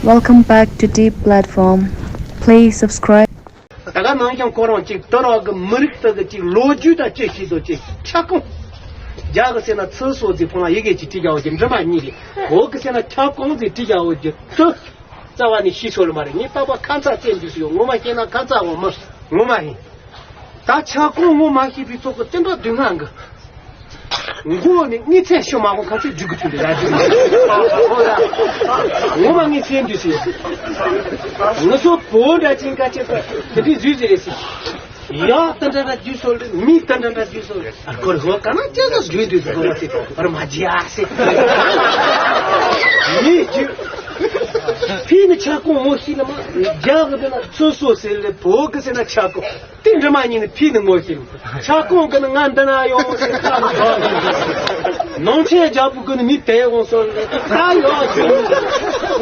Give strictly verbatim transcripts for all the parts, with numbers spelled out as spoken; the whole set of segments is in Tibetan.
Welcome back to Deep Platform. Please subscribe. ད་ག་ནང་བཞིན་ཁོ་རང་ཅིག་དུ་རག་གི་མི་རིགས་དག་གི་ཅིག་ལོ་རྒྱུས་དང་ཅི་ཞིག་དང་ཅིག་ཁྱབ་ཁོངས། རྒྱ་གི་ཟེར་ན་ཚུལ་སོགས་ཟེར་ཕང་ཡི་གེ་ཅིག་བྲིས་རྒྱག་འོ་ཅིག་འབྲི་མ་གཉིས་རེད། བོད་གི་ཟེར་ན་ཁྱབ་ཁོངས་ཟེར་བྲིས་རྒྱག་འོ་ཅིག་དུ། རྩ་བ་ནས་ཤེས་སོ་ལ་མ་རེད། ངས་པགས་པ་ཁ་ཚ་བཙལ་འདུག་ཟེར་ཡོད། ངོ་མ་བཤད་ན་ཁ་ཚ་འོ་མ་ངོ་མ་ཡིན། ད་ཁྱབ་ཁོངས་ངོ་མ་ཤེས་པའི་ཚོགས་ཀྱི་དེ་འདྲ་སྡུག་བསྔལ་གི་མགོ་ནས་གཉིད་སད་ཤོ་མ་འོང་ཁ་ཚོད་རྒྱུག་གི་ཚུལ་འདི་ལ་རྒྱུག་གི་ངོ་མ་གཉིད་སད་འདུག་ཟེར། ང་ཚོ་བོད་འདྲ་ཅན་ཁ་ཆེ་ཚོ་དེ་འདྲའི་བཟོས་ཟེར་རེད་ཟེར། ཡག་ཏན་ཏན་ར་རྒྱུ་སོལ་མི་ཏན་ཏན་ར་རྒྱུ་སོལ་ཁོར་ཧོ་ག་ན་ཅི་ཟ་རྒྱུ་འདུག་ཟེར་གོ་བ་ཟེར་བར་མ་རྒྱ་ཟེར། མི་རྒྱུ་ཕི་ནི་ཆ་ཀོང་མོ་ཤི་ལ་མ་རྒྱ་གི་དེ་ན་ཚོ་སོ་ཟེར་ལེ་བོད་གི་ཟེར་ན་ཆ་ཀོང་། དེ་འདྲ་མ་ཉིད་ནི་ཕི་ནི་ངོ་ཤེས། ཆ་ཀོང་གི་ནི་ང་འདི་ན་ཡོང་ཟེར་ཁ་ནང་ཆེན་རྒྱལ་པོ་གི་ནི་མི་དེ་ཡོང་སོང་ཟེར་ཁ་ཡོང་ཟེར།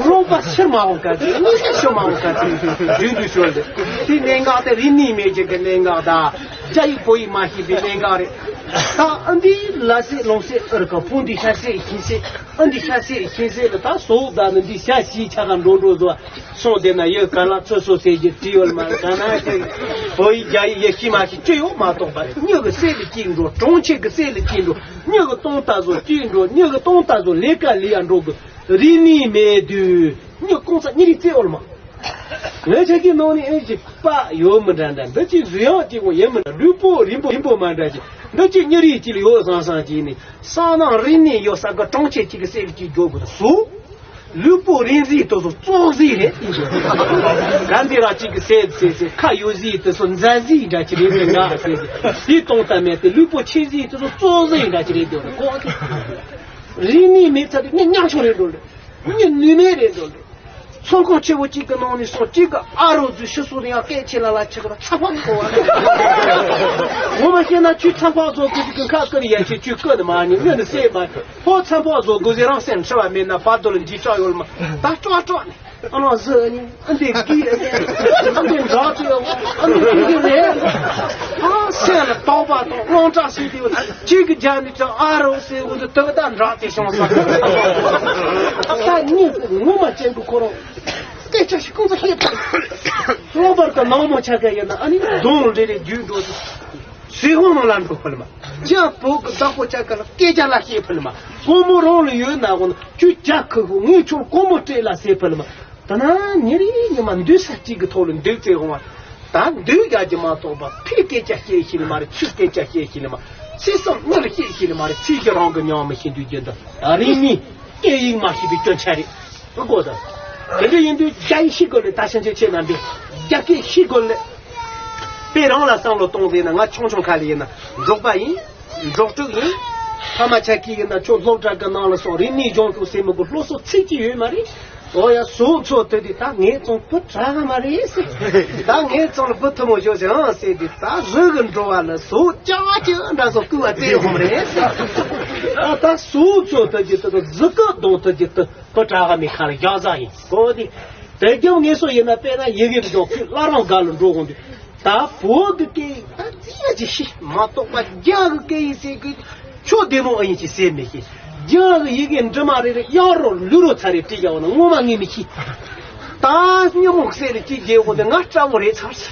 རོགས་པ་ཕྱིར་མ་འོང་ག་ཚོད་ནི་ཕྱིར་མ་འོང་ག་ཚོད་རྒྱུན་དུ་ཤོར་ཟེར། དེ་གནད་འགག་དེ་རིག་གནས་མེད་ཅིག་གི་གནད་འགག་དང་རྒྱ་ཡིག་བོད་ཡིག་མ་ཤེས་པའི་གནད་འགག་རེད། ད་ཨ་འདི་ལ་སེ་ལོང་སེ་ཨར་ཀ་ཕུང་འདི་ཤ་སེ་ཤིང་སེ་ཨ་འདི་ཤ་སེ་ཤིང་སེ་ལ་ད་སོག་ད་ནི་འདི་ཤ་ཤི་ཆ་ག་འགྲོ་འགྲོ་བཟོ། སོང་དེ་ན་ཡོད་ག་ལ་ཚོད་སོ་ཟེར་གྱི་བྲིས་ཡོད་མ་རེད། ག་ན་ཅིག་བོད་ཡིག་རྒྱ་ཡིག་ཡེ་ཤེས་མ་ཤེས་ཅི་ཡོད་མ་གཏོགས་པ་རེད། མྱི་གི་སྲས་ལ་སྐྱེས་འགྲོ། གྲོང་ཁྱེར་གི་སྲས་ལ་སྐྱེས་འགྲོ། མྱི་གི་སྟོང་ལྟ་བཟོ་སྐྱེས་འགྲོ། མྱི་གི་སྟོང་ལྟ་བཟོ་ལས་ཀ་ལས་ཡ་འགྲོ་གི་རིག་གནས་མེད་དུས་མྱི་གོང་ས་མྱི་རིགས་རྩེ་འོར་མ། ངའི་ཆ་གི་ནང་ནས་ཨེ་ཅིག་པ་ཡོད་མི་འདྲ་འདྲ་འདི་ཅིག་བཟོས་ཡག་ཅིག་ཡོད་མི་འདྲ། ལུས་པོ་རིང་པོ་རིང་པོ་མ་འདྲ་ཅིག་འདི་ཅིག་མྱི་རིགས་ཅིག་ལ་ཡོད་བཟང་བཟང་ཅིག་ནི་སང་ནང་རིག་གནས་ཡོད་ས་གི་གྲོང་ཁྱེར་ཅིག་གི་སྲས་ལ་སྐྱེས་འགྲོ་གི་སོ། ལུས་པོ་རིང་ཟིག་དེ་ཚོ་བཙོག་ཟིག་རེད། ག་འདི་ར་གཅིག་གི་སེ་སེ་སེ་ཁ་ཡོད་ཟིག་དེ་ཚོ་མཛའ་ཟིག་འདྲ་ཅིག་རེད་དེ་འདྲ་སེ་སེ་དེ་གཏོང་ལྟ་མེད་དེ་ལུས་པོ་ཆེ་ཟིག་དེ་ཚོ་བཙོག་ཟིག་འདྲ་ཅིག་རེད་དེ་གོ། རིག་གནས་མེད་ཚར་དུས་ངས་ཉམ་ཆུང་རེད་འགྲོ་རེད། ངས་ནུས་མེད་རེད་འགྲོ་རེད། ཚོང་ཁང་ཆེ་བོ་གཅིག་གི་ནང་ནས་སོང་གཅིག་གི་ཨ་རོ་ཚོས་ཕྱི་སོ་ཡང་སྐད་ཆེ་ལ་ལ་ཆེ་གི་ཚ་བ་ཁོ་བ། ངོ་མ་བཤད་ན་ཁྱོད་ཚ་བ་བཟོ་དགོས་ཀྱི་ཁ་ཀི་ནི་ཡ་ཆེ་ཁྱོད་ཀི་ནི་མ་ཉན་ངོས་ནི་སེ་མ་ཁོ་ཚ་བ་བཟོ་དགོས་ཟེར་རང་སེམས་འཁྲི་བ་མེད་ན་བར་དོ་ལ་འཇིགས་སྐྲག་ཡོད་ལ་མ་ད་སྐྲག་སྐྲག་ནི་ཨ་ནང་ཟི་ཨ་ནི་ཨ་འདི་གི་ཨ་འདི་འདྲ་ཅི་ཨ་འདི་གི་རེད། ཨ་སེམས་ལ་དོགས་པ་དང་དངངས་སྐྲག་བྱེད་དུས་ཅིག་གི་རྒྱ་ནི་ཅང་ཨ་རོ་སེ་འུ་ཚོ་དུ་ད་འདྲ་དེ་བྱུང་ས་ད་ཉིད་ངོ་མ་ཅན་གི་ཁོ་རང་སྐད་ཆ་ཞིག་ཁོང་ཚོ་ཤེས་པ། སློབ་པར་གི་ནང་མོ་ཆ་ག་ཡིན་ན་ཨ་ནི་གདོང་ལེ་རེ་རྒྱུད་འགྲོ་དུས་ཟི་ཧོང་ནང་ལ་འགྲོ་ཕལ་མ། ཅང་བོད་གི་བདག་པོ་ཆ་ག་ལ་སྐད་ཆ་ལ་ཤེས་ཕལ་མ། སྒོར་མོ་རང་ལ་ཡོད་ན་གོ་ན་ཁྱོད་ཇ་ཁུ་ཁུ་ངས་ཁྱོད་སྒོར་མོ་སྤྲད་ལ་ཟེར་ཕལ་མ། ད་ན་ཉིན་རེ་ཉི་མ་འདུག་ས་གཅིག་གི་ཐོག་ལ་འདུག་ཚེ་ཧོང་བ། ད་འདུག་རྒྱག་གི་མ་གཏོགས་པ་ཕའི་སྐད་ཆ་བཤད་ཤེས་ནི་མ་རེད། ཚིག་སྐད་ཆ་བཤད་ཤེས་ནི་མ། ཚིག་བསམ་དངུལ་བཤད་ཤེས་ནི་མ་རེད། ཚིག་གི་རང་གི་ཉམས་མི་ཤེས་འདུག་རྒྱུ་འདི་ད་རིང་ནི་སྐད་ཡིག་མ་ཤེས་པའི་སྐྱོན་ཆ་རེད། ཨུ་གོ་ད། དེ་འདྲ་ཡིན་དུས་རྒྱ་ཡིག་ཤེས་དགོས་ལེ། ད་ཕྱིན་ཆད་ཁྱེད་རྣམ་པས་རྒྱ་སྐད་ཤེས་དགོས་ལེ། དཔེ་རང་ལ་བསམ་བློ་གཏོང་ཟེར་ན་ང་ཆུང་ཆུང་ཁ་ལ་ཡིན་ན་འབྲོག་པ་ཡིན། འབྲོག་ཕྲུག་ཡིན། ཕ་མ་ཆ་ཁྱི་ཡིན་ན་ཁྱོད་སློབ་གྲྭ་གི་ནང་ལ་སོང་རིག་གནས་སྦྱོང་དགོས་ཟེར་མི་དགོས། སློབ་གསོ་ཚིག་གཅིག་ཡོད་མ་རེད། ཨོ་ཡ་ཟོག་ཚོ་དེ་དུས་ད་ངའི་ཚོང་བུ་དྲག་ག་མ་རེད་ཟེར། ད་ངའི་ཚོང་ལ་བུ་ཐུ་མོ་ཞོག་ཟེར་ཨང་ཟེར་དུས་ད་རི་གི་འགྲོ་བ་ལ་ཟོག་ཅག་ཅག་འདྲ་ཟོག་བསྐུལ་བ་བཙལ་ཡོང་རེད་ཟེར། ཨ་ད་ཟོག་ཚོ་དེ་གི་དེ་གི་ཟི་ཀི་གདོང་དེ་གི་དེ། བུ་དྲག་མི་ཁ་ལ་རྒྱག་ཟ་ཡིན་གོ་དེ། དེ་རྒྱབ་ངེས་སོ་ཡིན་ན་དཔེར་ན་ཡི་གེ་འཇོག་ཁུལ་བླ་རང་དགའ་ལ་འགྲོ་དགོངས་དུས་ད་བོད་ཀྱི་སྐད་ཡིག་ད་རྩིས་ཡ་ཅི་ཤི་མ་གཏོགས་པ་རྒྱ་གི་སྐད་ཡིག་ཟེར་གི་ཆོ་བདེ་མོ་ཨ་ཡིན་ཅི་ཟེར་མི་ཤེས། རྒྱ་གི་ཡི་གེ་འབྲི་མ་རེ་རེ་གཡག་རོ་ལུ་རོ་ཚ་རེ་བྲིས་རྒྱག་འོ་ན་ངོ་མ་ངས་མི་ཤེས། ད་སྙི་མོ་གསེར་རེ་ཅི་རྒྱལ་འོ་དེ་ང་སྐྲ་བོ་རེ་ཚར་སི་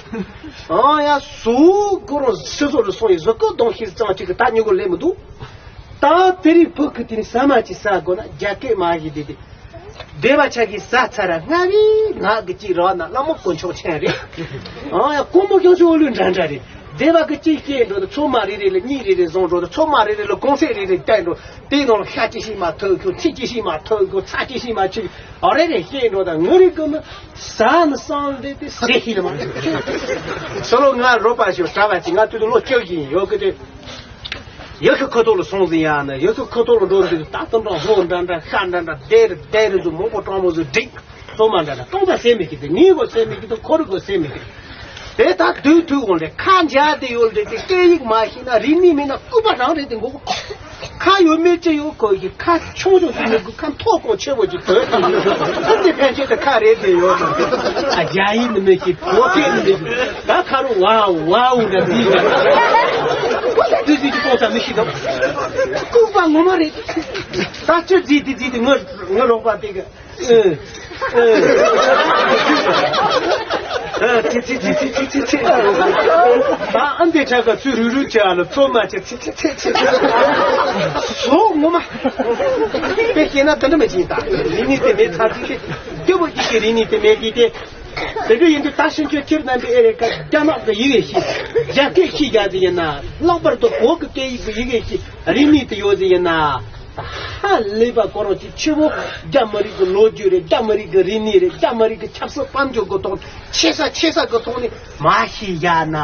ཨང་ཡ་སུ་གུ་རོ་སི་སོ་རུ་སོང་ཡི་ཟི་ཀོ་གདོང་ཤེས་ཙང་ཅིག་གི་ད་ཉི་གོ་ལེ་མི་འདུག་ད་དེ་རིང་བོད་ཀྱི་དེ་ནི་ཟ་མ་ཅིག་ཟ་དགོས་ན་རྒྱ་སྐད་མ་ཤེས་དེ་དེ། སྡེ་བ་ཆ་གི་ཟ་ཚར་ར་ང་རེ་ང་གི་ཅིག་རག་ན་བླ་མ་དཀོན་མཆོག་མཁྱེན་རེད། ཨང་ཡ་དཀོན་པོ་སྐྱོང་ཆུང་ལུས་འདྲ་འདྲ་རེད། སྡེ་བ་གི་ཅིག་སྐྱེས་འགྲོ་དུ་ཚོ་མ་རེ་རེ་ལ་གཉིས་རེ་རེ་བཟུང་འགྲོ་དུ་ཚོ་མ་རེ་རེ་ལ་གོང་ཚད་རེ་རེ་བསྟན་འགྲོ་དེའི་ནང་ལ་ཤ་ཅི་ཤི་མ་ཐོན་ཁྱོད་ཚིག་ཅི་ཤི་མ་ཐོན་ཁྱོད་ཚ་ཅི་ཤི་མ་ཆུ་ཨ་རེ་རེ་སྐྱེས་འགྲོ་དང་ང་རེ་ཀུན་ཟ་ནི་སང་རེ་དེ་ཟེ་ཤི་ལ་མ་ཚོ་ལོ་ང་རོ་པ་ཞོ་གྲྭ་བ་ཅི་ང་དུས་དུ་ལོ་བཅུ་བཞི་ཡིན་ཡོད་གི་དེ། ཡ་ཁི་ཁ་ཐོག་ལ་སོང་ཟིན་ཡ་ན་ཡ་ཁི་ཁ་ཐོག་ལ་འགྲོ་ཟིན་ད་དུང་འགྲོ་ཧོ་འདྲ་འདྲ་ཤ་འདྲ་འདྲ་དེ་རེ་དེ་རེ་ཟུ་མོ་པོ་སྤྲང་མོ་ཟུ་འགྲིག་སོ་མ་འདྲ་འདྲ་སྟོང་པ་སེ་མི་གི་དེ་ངའི་གོ་སེ་མི་གི་དེ་ཁོ་རི་གོ་སེ་མི་གི་དེ་ད་དུས་དུས་འོང་རེ་ཁ་འཇའ་དེ་ཡོད་རེ་དེ་སྐད་ཡིག་མ་ཤེས་ན་རིག་གནས་མེད་ན་སྐུད་པ་རང་རེད་དེ་མགོ་ཁ་ཡོད་མེད་ཅི་ཡོད་གོ་ཡི་ཁ་ཆུང་ཆུང་ཞིག་མི་དགོས་ཁ་མཐོ་གོང་ཆེ་བོ་ཅིག་དོད་ཁ་དེ་ཕན་ཆད་དུ་ཁ་རེད་དེ་ཡོད་ཨ་རྒྱ་ཡིག་ནི་མི་ཤེས་བོད་སྐད་ནི་མི་ཤེས་ད་ཁ་རུ་ཝའོ་ཝའོ་འདྲ་འདི་འདྲ་ཁོ་ད་དུས་ཚོད་ཀྱི་སྟོང་ས་མི་ཤེས་དང་ལྐུགས་པ་ངོ་མ་རེད། ད་ཅི་རྫིས་དེ་རྫིས་དེ་ངོ་ངོ་ལོག་པ་དེ་གི་ཨེ། ཨེ། ཨེ། ཚེ་ཚེ་ཚེ་ཚེ་ཚེ་ཚེ། ད་ཨ་འདི་ཆ་ག་ཚུ་རུ་རུ་ཆ་ལ་ཚོ་མ་ཆེ་ཚེ་ཚེ་ཚེ་ཚེ། སོ་ངོ་མ། དཔེ་བཤད་ན་དེ་འདྲ་མི་བྱེད་ད། རིག་གནས་དེ་མེད་ཚར་དུས་དེ། སྐྱོ་པོ་ཅིག་གི་རིག་གནས་དེ་མེད་དུས་དེ། དེ་འདྲ་ཡིན་དུས་ད་ཕྱིན་ཆད་ཁྱེད་རྣམ་པའི་ཨེ་རེད་ཀ་རྒྱ་ནག་གི་ཡི་གེ་ཤེས། རྒྱ་སྐད་ཤེས་རྒྱ་དེ་ཡིན་ན། ལྷག་པར་དུ་བོད་ཀྱི་སྐད་ཡིག་གི་ཡི་གེ་ཤེས། རིག་གནས་དེ་ཡོད་ཟིན་ཡིན་ན། ཧ་ལས་པ་ཁོ་རང་གི་ཆེ་བོ། རྒྱ་མི་རིགས་ཀྱི་ལོ་རྒྱུས་རེད། རྒྱ་མི་རིགས་ཀྱི་རིག་གནས་རེད། རྒྱ་མི་རིགས་ཀྱི་ཆབ་སྲིད་དཔལ་འབྱོར་གྱི་ཐོག་ཆེ་ས་ཆེ་ས་གི་ཐོག་ནས་མ་ཤེས་ཡ་ན།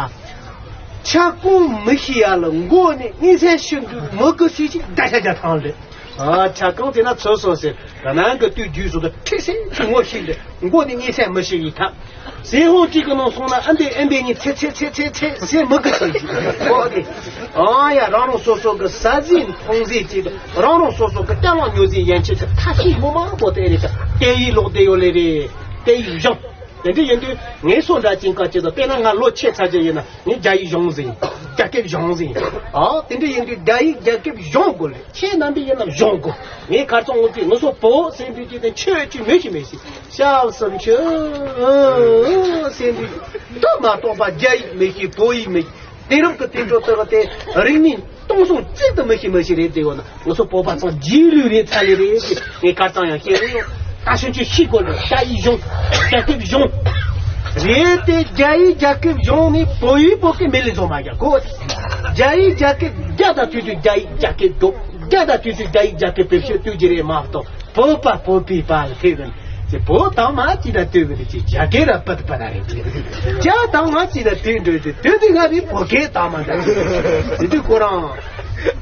ཆ་ཀུན་མི་ཤེས་ཡ་ལ་མགོ་ནས་སྙིང་སེམས་ཤིན་ཏུ་མི་དགོས་ཤེས་ཤིག་ད་ཆ་རྒྱ་ཐང་རེད། ཨ་ཆ་ཀུན་དེ་ན་ཚོད་སོང་ཟེར། ད་ནང་གི་དུས་རྒྱུས་སུ་ད་ཁྲིད་སེ་ངོ་ཤེས་རེད། མགོ་ནས་སྙིང་སེམས་མི་ཤེས་ཡི་ཐབས། ཟས་ཧོང་གཅིག་གི་ནང་སོང་ན་ཨ་འདི་ཨེ་འདི་གཉིས་ཚེ་ཚེ་ཚེ་ཚེ་ཚེ་ཟས་མི་དགོས་ཟེར་གྱི། ཨོ་དེ། ཨ་ཡ་རང་རང་སོ་སོ་གི་ཟ་ཟིན་འཐུང་ཟིན་གྱི་རང་རང་སོ་སོ་གི་སྐྱ་ལོག་ཉོ་ཟིན་ཡན་ཆད་ཀྱི་ཐ་ཤི་ངོ་མ་པོ་དེ་རེད། ཀྱི་སྐད་ཡིག་ལོག་བསྡད་ཡོད་ལེ་རེད། སྐད་ཡིག་གཞུང་། དེ་འདྲ་ཡིན་དུས་ངས་སོ་འདྲ་ཅིང་ཀ་ཅི་དང་དཔེར་ན་ང་ལོ་ཆེ་ཚར་ཅིག་ཡིན་ན་ངས་རྒྱ་ཡིག་སྦྱོང་ཟིན། རྒྱ་སྐད་སྦྱོང་ཟིན། ཨ་དེ་འདྲ་ཡིན་དུས་རྒྱ་ཡིག་རྒྱ་སྐད་སྦྱོང་དགོས་ལེ། ཁྱེད་རྣམ་པས་ཡིན་ན་སྦྱོང་དགོས། ངས་ཁར་ཚང་འོང་དུས་ང་ཚོ་བོད་ཟེར་དུས་ཅི་དང་ཆོས་ཅི་མི་ཤེས་མི་ཤེས། ཤ་བསམ་ཆོས་ཟེར་དུས་དུ་མ་གཏོགས་པ་རྒྱ་ཡིག་མི་ཤེས། བོད་ཡིག་མི་ཤེས། དེང་རབས་ཀྱི་དུས་འགྲོ་ལྟ་བུ་དེ་རིག་གནས་སྟོང་སོང་གཅིག་ཏུ་མི་ཤེས་མི་ཤེས་རེད་དེ་ཡོད་ན། ང་ཚོ་བོད་པ་ཚང་རྗེས་ལུས་རེད་ཚ་ལེ་རེད་ཟེར་ངས་ཁར་ཚང་ཡང་བཤད་རེད་ཡོད། ད་ཕྱིན་ཆད་ཤེས་དགོས་ལེ། རྒྱ་ཡིག་སྦྱོང་། རྒྱ་སྐད་སྦྱོང་། རེད་དེ་རྒྱ་ཡིག་རྒྱ་སྐད་སྦྱོང་ནས་བོད་ཡིག་བོད་སྐད་མི་ལས་བཟོ་མ་རྒྱག་གོ། རྒྱ་ཡིག་རྒྱ་སྐད་རྒྱ་དང་དུས་དུས་རྒྱ་ཡིག་རྒྱ་སྐད་སྒྲོག་རྒྱ་དང་དུས་དུས་རྒྱ་ཡིག་རྒྱ་སྐད་བེད་སྤྱོད་གཏོང་རྒྱུ་རེད་མ་གཏོགས། བོད་པ་བོད་པའི་བར་ལ་ཐེབས་ཀྱི་ཅེས་བོད་དང་མ་ཅི་ད་ལྟོས་པའི་ཅེས་རྒྱ་སྐད་ར་པད་པ་ན་རེད། རྒྱ་དང་མ་ཅི་ད་ལྟོས་འགྲོ་དུས་དུས་དུས་ང་རེད་བོད་སྐད་དང་མ་འདྲ། དེ་དུས་ཁོ་རང་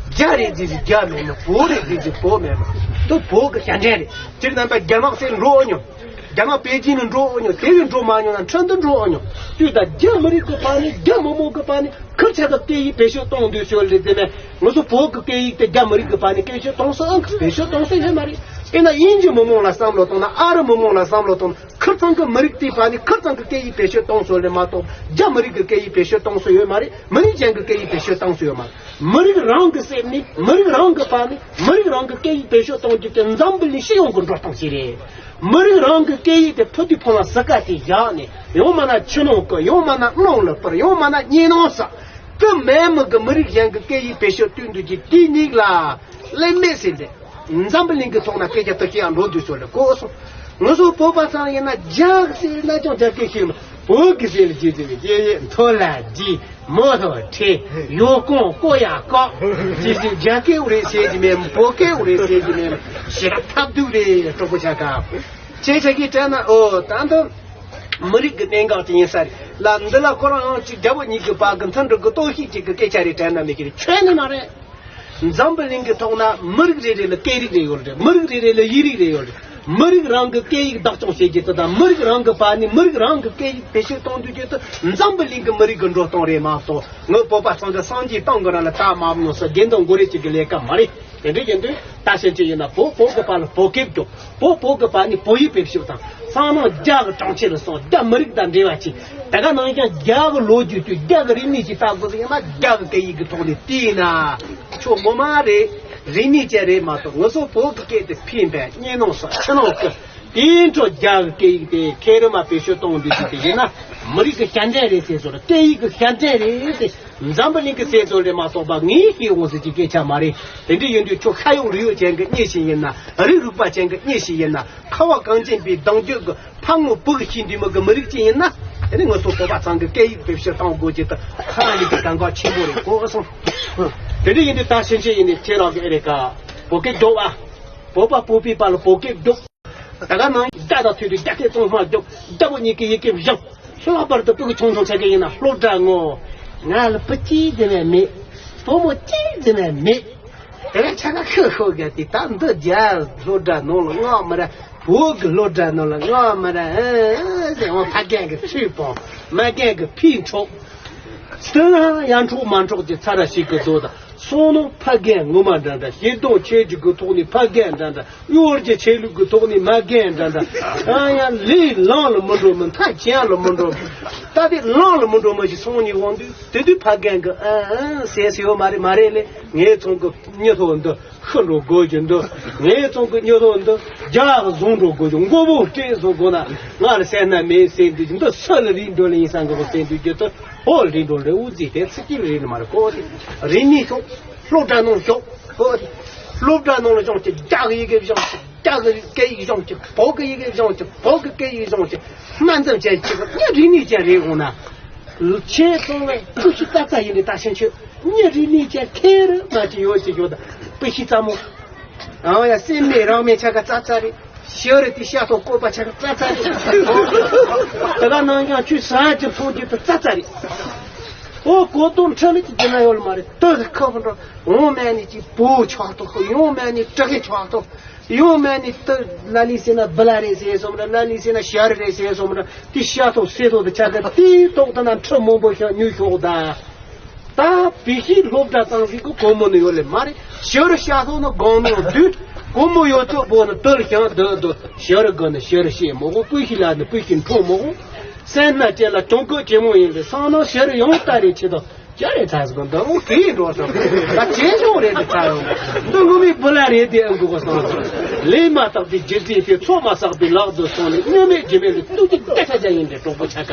རྒྱ་རེད་ཅེས་རྒྱ་མེད་ན། བོད་རེད་ཅེས་བོད་མེད་ན། དུ་བོད་ཀྱི་ཞབས་འདྲེན་རེད། སྤྱིར་རྣམ་པ་རྒྱ་ནག་སེ་འགྲོ་འོ་མྱོང་། རྒྱ་ནག་པེ་ཅིན་ནས་འགྲོ་འོ་མྱོང་། དེ་བས་འགྲོ་མ་མྱོང་ན་ཁྲིན་ཏུ་འགྲོ་འོ་མྱོང་། དུས་ད་རྒྱ་མི་རིགས་ཀྱི་བར་ནས་རྒྱ་མི་མང་གི་བར་ནས། ཁིར་ཆ་གི་སྐད་ཡིག་བེད་སྤྱོད་གཏོང་དུས་ཤོར་ལེ། དེ་ནས་ང་ཚོ་བོད་ཀྱི་སྐད་ཡིག་དེ་རྒྱ་མི་རིགས་ཀྱི་བར་ནས་བེད་སྤྱོད་གཏོང་སྲོལ་ཨང་བེད་སྤྱོད་གཏོང་སྲོལ་ཡོད་མ་རེད། དཔེར་ན་དབྱིན་ཇི་མི་མང་ལ་བསམ་བློ་བཏང་ན། ཨ་རི་མི་མང་ལ་བསམ་བློ་བཏང་ན། ཁིར་ཚང་གི་མི་རིགས་དེའི་བར་ནས་ཁིར་ཚང་གི་སྐད་ཡིག་བེད་སྤྱོད་གཏོང་སྲོལ་ལས་མ་གཏོགས་རྒྱ་མི་རིགས་ཀྱི་སྐད་ཡིག་བེད་སྤྱོད་གཏོང་སྲོལ་ཡོད་མ་རེད། མི་རིགས་གཞན་གྱི་སྐད་ཡིག་བེད་སྤྱོད་གཏོང་སྲོལ་ཡོད་མ་རེད། མི་རིགས་རང་གི་སེམས་ནས་མི་རིགས་རང་གི་བར་ནས་མི་རིགས་རང་གི་སྐད་ཡིག་བེད་སྤྱོད་གཏོང་རྒྱུ་དེ་འཛམ་བུ་གླིང་སྤྱི་ཡོངས་ཀྱི་འགྲོ་སྟངས་ཤིག་རེད། མི་རིགས་རང་གི་སྐད་ཡིག་དེ་ཕུ་དུས་ཕུ་ལ་ཟི་ཀ་དེ་བཞག་ནས། ཡང་མིན་ན་ཆུ་ནང་བསྐོལ། ཡང་མིན་ན་རླུང་ལ་སྤར། ཡང་མིན་ན་གཉིད་ནང་ཟ། དེ་མེད་མི་གི་མི་རིགས་གཞན་གྱི་སྐད་ཡིག་བེད་སྤྱོད་བཏང་དུས་ཀྱི་དེའི་ཉིག་ལ་ལེན་མེད་ཟེར་ཏེ། འཛམ་བུ་གླིང་གི་ཐོག་ན་སྐད་ཆ་དེ་ཤེས་ཡང་འགྲོ་དུས་ཚོད་ལ་གོ་སོང་། ང་ཚོ་བོད་པ་ཚང་ཡིན་ན་རྒྱ་ཟེར་ན་ཀྱང་རྒྱ་སྐད་ཤེས་མ། བོད་ཀྱི་ཟེར་ལ་རྗེས་ཟེར་བའི་སྐད་ཡིག་མཐོ་ལ་རྒྱས། མོ་ཐོ་ཁྲེ། ཡོ་ཀོང་ཀོ་ཡ་ཀོ། ཅི་ཞིག་རྒྱ་སྐད་རེད་ཟེར་གྱི་མེད། བོད་སྐད་རེད་ཟེར་གྱི་མེད། ཞེ་དྲག་ཐབས་སྡུག་རེད། གྲོགས་པོ་ཆ་ག་ཁྱེད་ཆ་གིས་དྲན་ན། ཨོ་ད་འདི་མི་རིགས་ཀྱི་གནད་འགག་ཅིག་ཡིན་ས་རེད་ལ། འདི་ལ་ཁོ་རང་ཡང་ཅིག་རྒྱ་བོད་གཉིས་ཀྱི་བར་གྱི་མཐུན་སྒྲིལ་གྱི་གཏོར་བཤིག་ཅིག་གི་སྐད་ཆ་རེད་དྲན་ན་མི་ཤེས་རེད། ཁྱོན་ནས་མ་རེད། འཛམ་བུ་གླིང་གི་ཐོག་ན་མི་རིགས་རེ་རེ་ལ་སྐད་རིགས་རེ་ཡོད་རེད། མི་རིགས་རེ་རེ་ལ་ཡིག་རིགས་རེ་ཡོད་རེད། མི་རིགས་རང་གི་སྐད་ཡིག་བདག་སྐྱོང་བྱེད་རྒྱུ་དེ་དང་། མི་རིགས་རང་གི་བར་ནས་མི་རིགས་རང་གི་སྐད་ཡིག་བེད་སྤྱོད་གཏོང་དུས་རྒྱུ་དེ་འཛམ་བུ་གླིང་གི་མི་རིགས་ཀྱི་འགྲོ་སྟངས་རེད་མ་གཏོགས། ངའི་བོད་པ་ཚང་གི་སངས་རྒྱས་སྟེང་གི་རང་ལ་ད་མ་མནོ་ས་དགེ་འདུན་འགོ་རེ་ཅིག་གི་ལས་ཀ་མ་རེད། དེ་འདྲ་ཡིན་དུས་ད་ཕྱིན་ཆད་ཡིན་ན་བོད་བོད་ཀྱི་བར་ལ་བོད་སྐད་སྒྲོག་བོད་བོད་ཀྱི་བར་ནས་བོད་ཡིག་བེད་སྤྱོད་དང་། སང་ནང་རྒྱ་གི་གྲོང་ཁྱེར་ལ་སོང་། རྒྱ་མི་རིགས་དང་འབྲེལ་བ་བྱེད། ད་ག་ནང་བཞིན་རྒྱ་གི་ལོ་རྒྱུས་དུས་རྒྱ་གི་རིག་གནས་ཀྱི་ལྟ་དགོས་ཡིན་ན། རྒྱ་གི་སྐད་ཡིག་གི་ཐོག་ནས་བལྟས་ན་ཁྱོད་ངོ་མ་རེད། རིག་གནས་ཅན་རེད་མ་གཏོགས། ང་ཚོ་བོད་ཀྱི་སྐད་དེ་ཕན་པས་གཉིས་ནང་སོགས་ཕྱི་ནང་ཀི། དེའི་འཕྲོ་རྒྱ་གི་སྐད་ཡིག་དེ་ཁེ་རི་མ་བེད་སྤྱོད་གཏོང་འདུག་ཅིག་དེ་ཡིན་ན། མི་རིགས་ཀྱི་ཞབས་འདྲེན་རེད་ཟེར་སོང་། སྐད་ཡིག་གི་ཞབས་འདྲེན་རེད་ཟེར། འཛམ་བུ་གླིང་གི་སྲིད་དོན་ལས་མ་གཏོགས་པ་ངས་ཤེས་འོང་ཟེར་གྱི་སྐད་ཆ་མ་རེད། དེ་འདྲ་ཡིན་དུས་ཁྱོད་ཤ་ཡོག་རུས་ཡོག་ཅན་གྱི་མྱི་ཞིག་ཡིན་ན། རིགས་རུས་པ་ཅན་གྱི་མྱི་ཞིག་ཡིན་ན། ཁ་བ་གངས་ཅན་པའི་གདངས་རྒྱུད་ཀྱི་ཕ་ངོ་བུ་གི་ཤེས་འདུས་མི་གི་མི་རིགས་ཅིག་ཡིན་ན། དེ་ནི་ང་ཚོ་བོད་པ་ཚང་གི་སྐད་ཡིག་བེད་སྤྱོད་གཏོང་དགོས་ཀྱི་དེ་ཧ་ལས་ཀྱི་གལ་འགངས་ཆེན་པོ་རེད་གོ་སོང་། དེ་འདྲ་ཡིན་དུས་ད་ཕྱིན་ཆད་ཡིན་ནའི་ཁྱེད་རང་གི་ཨེ་རེད་ཀ། བོད་སྐད་སྒྲོག་ཨ། བོད་པ་བོད་པའི་བར་ལ་བོད་སྐད་སྒྲོག་ད་ག་ནང་རྒྱ་དང་མཐུན་དུས་རྒྱ་སྐད་གཙང་མ་སྒྲོག་རྒྱ་བོད་གཉིས་ཀྱི་ཡི་གེ་སྦྱང་། ལྷག་པར་དུ་ཕྲུ་གུ་ཆུང་ཆུང་ཆ་ག་ཡིན་ན་སློབ་གྲྭ་ངོ་། ང་ལ་བུ་གཅིག་ཙམ་ཡང་མེད། བུ་མོ་གཅིག་ཙམ་ཡང་མེད། དེ་ལ་ཆ་ག་ཁོ་ཤོད་ག་དེ་ད་འདི་རྒྱ་སློབ་གྲྭ་ནང་ལ་མངགས་མི་ར། བོད་ཀྱི་སློབ་གྲྭ་ནང་ལ་མངགས་མི་ར། ཨ་ཟེར་འོང་། ཕ་རྒན་གྱི་ཚུལ་སྤོང་། མ་རྒན་གྱི་ཕི་འཕྲོག་དེ་ན་ཡར་འཕྲོག་མར་འཕྲོག་གི་ཚ་ར་ཞིག་གི་རྡོ་དང་། སོང་ནོ་ཕ་རྒན་ངོ་མ་འདྲ་འདྲ། ཞེ་སྡང་ཆེ་རྒྱུ་གི་ཐོག་ནས་ཕ་རྒན་འདྲ་འདྲ། གཡོ་སྒྱུ་ཆེ་ལུགས་ཀྱི་ཐོག་ནས་མ་རྒན་འདྲ་འདྲ། ཡང་ཡང་ལས་ལམ་ལ་མི་འགྲོ་མི་མཐའ་གྱེན་ལ་མི་འགྲོ། ད་དེ་ལམ་ལ་མི་འགྲོ་མི་ཞིག་སོང་ནས་འོང་དུས། དེ་དུས་ཕ་རྒན་གྱི་ཨ་ཨ་ཟེར་ཟེར་ཡོད་མ་རེད། མ་རེད་ལེ། ངའི་ཚང་གི་མྱི་ཐོག་འདི། ཤི་འགྲོ་དགོས་ཀྱི་འདུག་ངའི་ཚང་གི་མྱི་རོ་འདི་རྒྱ་གི་བཟུང་འགྲོ་དགོས་ཀྱི། མགོ་བོ་སྤྲད་བཟོ་དགོས་ན་ང་ལ་སེམས་ན་མེད་ཟེར་འདུག་འདི་སུ་ལ་རིག་འགྲོ་ལ་ཡིན་ས་འགི་བ་ཟེར་འདུག་རྒྱུ་དུ་ཧོལ་རིག་འགྲོ་ལ་འུ་ཚིག་དེ་ཚིག་གི་རིག་ནི་མ་རེད་གོ། དེ་རིག་ནི་ཤོག་སློབ་གྲྭ་ནང་ཤོག་གོ། དེ་སློབ་གྲྭ་ནང་ལ་སྦྱོང་ཅིག་རྒྱ་གི་ཡི་གེ་སྦྱོང་ཅིག་རྒྱ་གི་སྐད་ཡིག་སྦྱོང་ཅིག་བོད་གི་ཡི་གེ་སྦྱོང་ཅིག་བོད་གི་སྐད་ཡིག་སྦྱོང་ཅིག་སྨན་འཛོམས་ཅན་ཅིག་ངས་རིག་ནི་ཅན་རེད་འོང་ན། ཁྱེད་ཚོ་ལ་སྤུ་ཤི་ཙག་ཙག་ཡིན་ནི་ད་ཕྱིན་ཆད། མྱི་རིག་གནས་ཅན་ཁེར་མ་ཅིག་ཡོད་ཅིག་ཡོད་ད། སྤུ་ཤི་ཙག་མོ། ཨང་ཡ་སེམས་མེད་རང་མེད་ཆ་ག་ཙག་ཙག་རེད། ཤི་རེད་དེ་ཤ་ཐོག་བཀོད་པ་ཆ་ག་ཙག་ཙག་རེད། ད་ག་ནང་ཀྱང་ཆུ་ཟ་ཅིག་ཕོག་རྒྱུ་དུ་ཙག་ཙག་རེད། ཨོ་གོ་དོན་ཁྲི་ལ་ཅིག་རྒྱུ་ན་ཡོད་ལ་མ་རེད། དུ་ཁ་བ་འགྲོ་འོང་མེད་ནི་ཅིག་བུ་ཆགས་ཐོག་ཡོང་མེད་ནི་དྲག་གི་ཆགས་ཐོག་ཡོང་མེད་ནི་དུ་ལ་ལི་ཟེར་ན་བུ་ལ་རེད་ཟེར་སོང་ར། ལ་ལི་ཟེར་ན་ཤ་རི་རེད་ཟེར་སོང་ར། དེ་ཤ་ཐོག་སེ་ཐོག་དུ་ཆ་ག་དེ་ཐོག་ཏུ་ན་ཁྲི་མང་པོ་ཤོག་ཉུལ་ཤོག་ད། ད་བི་ཤི་སློབ་གྲྭ་གཙང་སྲིད་ཀྱི་གོ་མོ་ནི་ཡོད་ལེ་མ་རེད། ཤ་རི་ཤ་ཐོག་ནི་གང་ནོ་དུས་གོ་མོ་ཡོད་ཚོད་པོ་ནི་དུལ་ཤང་དུ་དུ་ཤ་རི་གི་ནི་ཤ་རི་ཤེས་མོ་གོ། སྤུ་ཤི་ལ་ནི་སྤུ་ཤི་འཕྲོ་མོ་གོ། སེམས་ན་ཅེ་ལ་གྱོང་གོད་ཅེ་མོ་ཡིན་ལེ་སང་ནོ་ཤ་རི་ཡོང་ལྟ་རེ་ཆེ་དོ། ཅི་རེད་ཚ་ཟིག་འདི་འོ་གི་འགྲོ་སོང་། ད་ཇེ་ཆུང་རེད་དེ་ཚ་ཡོང་། འདི་ངོ་མའི་བུ་ལ་རེད་དེ་ཨ་འགུག་གོ་སོང་། ལས་མ་བསགས་པའི་རྒྱུ་རྫས་དེ་ཚོགས་མ་བསགས་པའི་ལག་ཏུ་སོང་ནས་དངོས་མེད་རྒྱུ་མེད་ལ་ཏུ་ཅིག་བདེ་ཆ་ཅན་ཡིན་ཏེ་གྲོགས་པོ་ཆ་ག་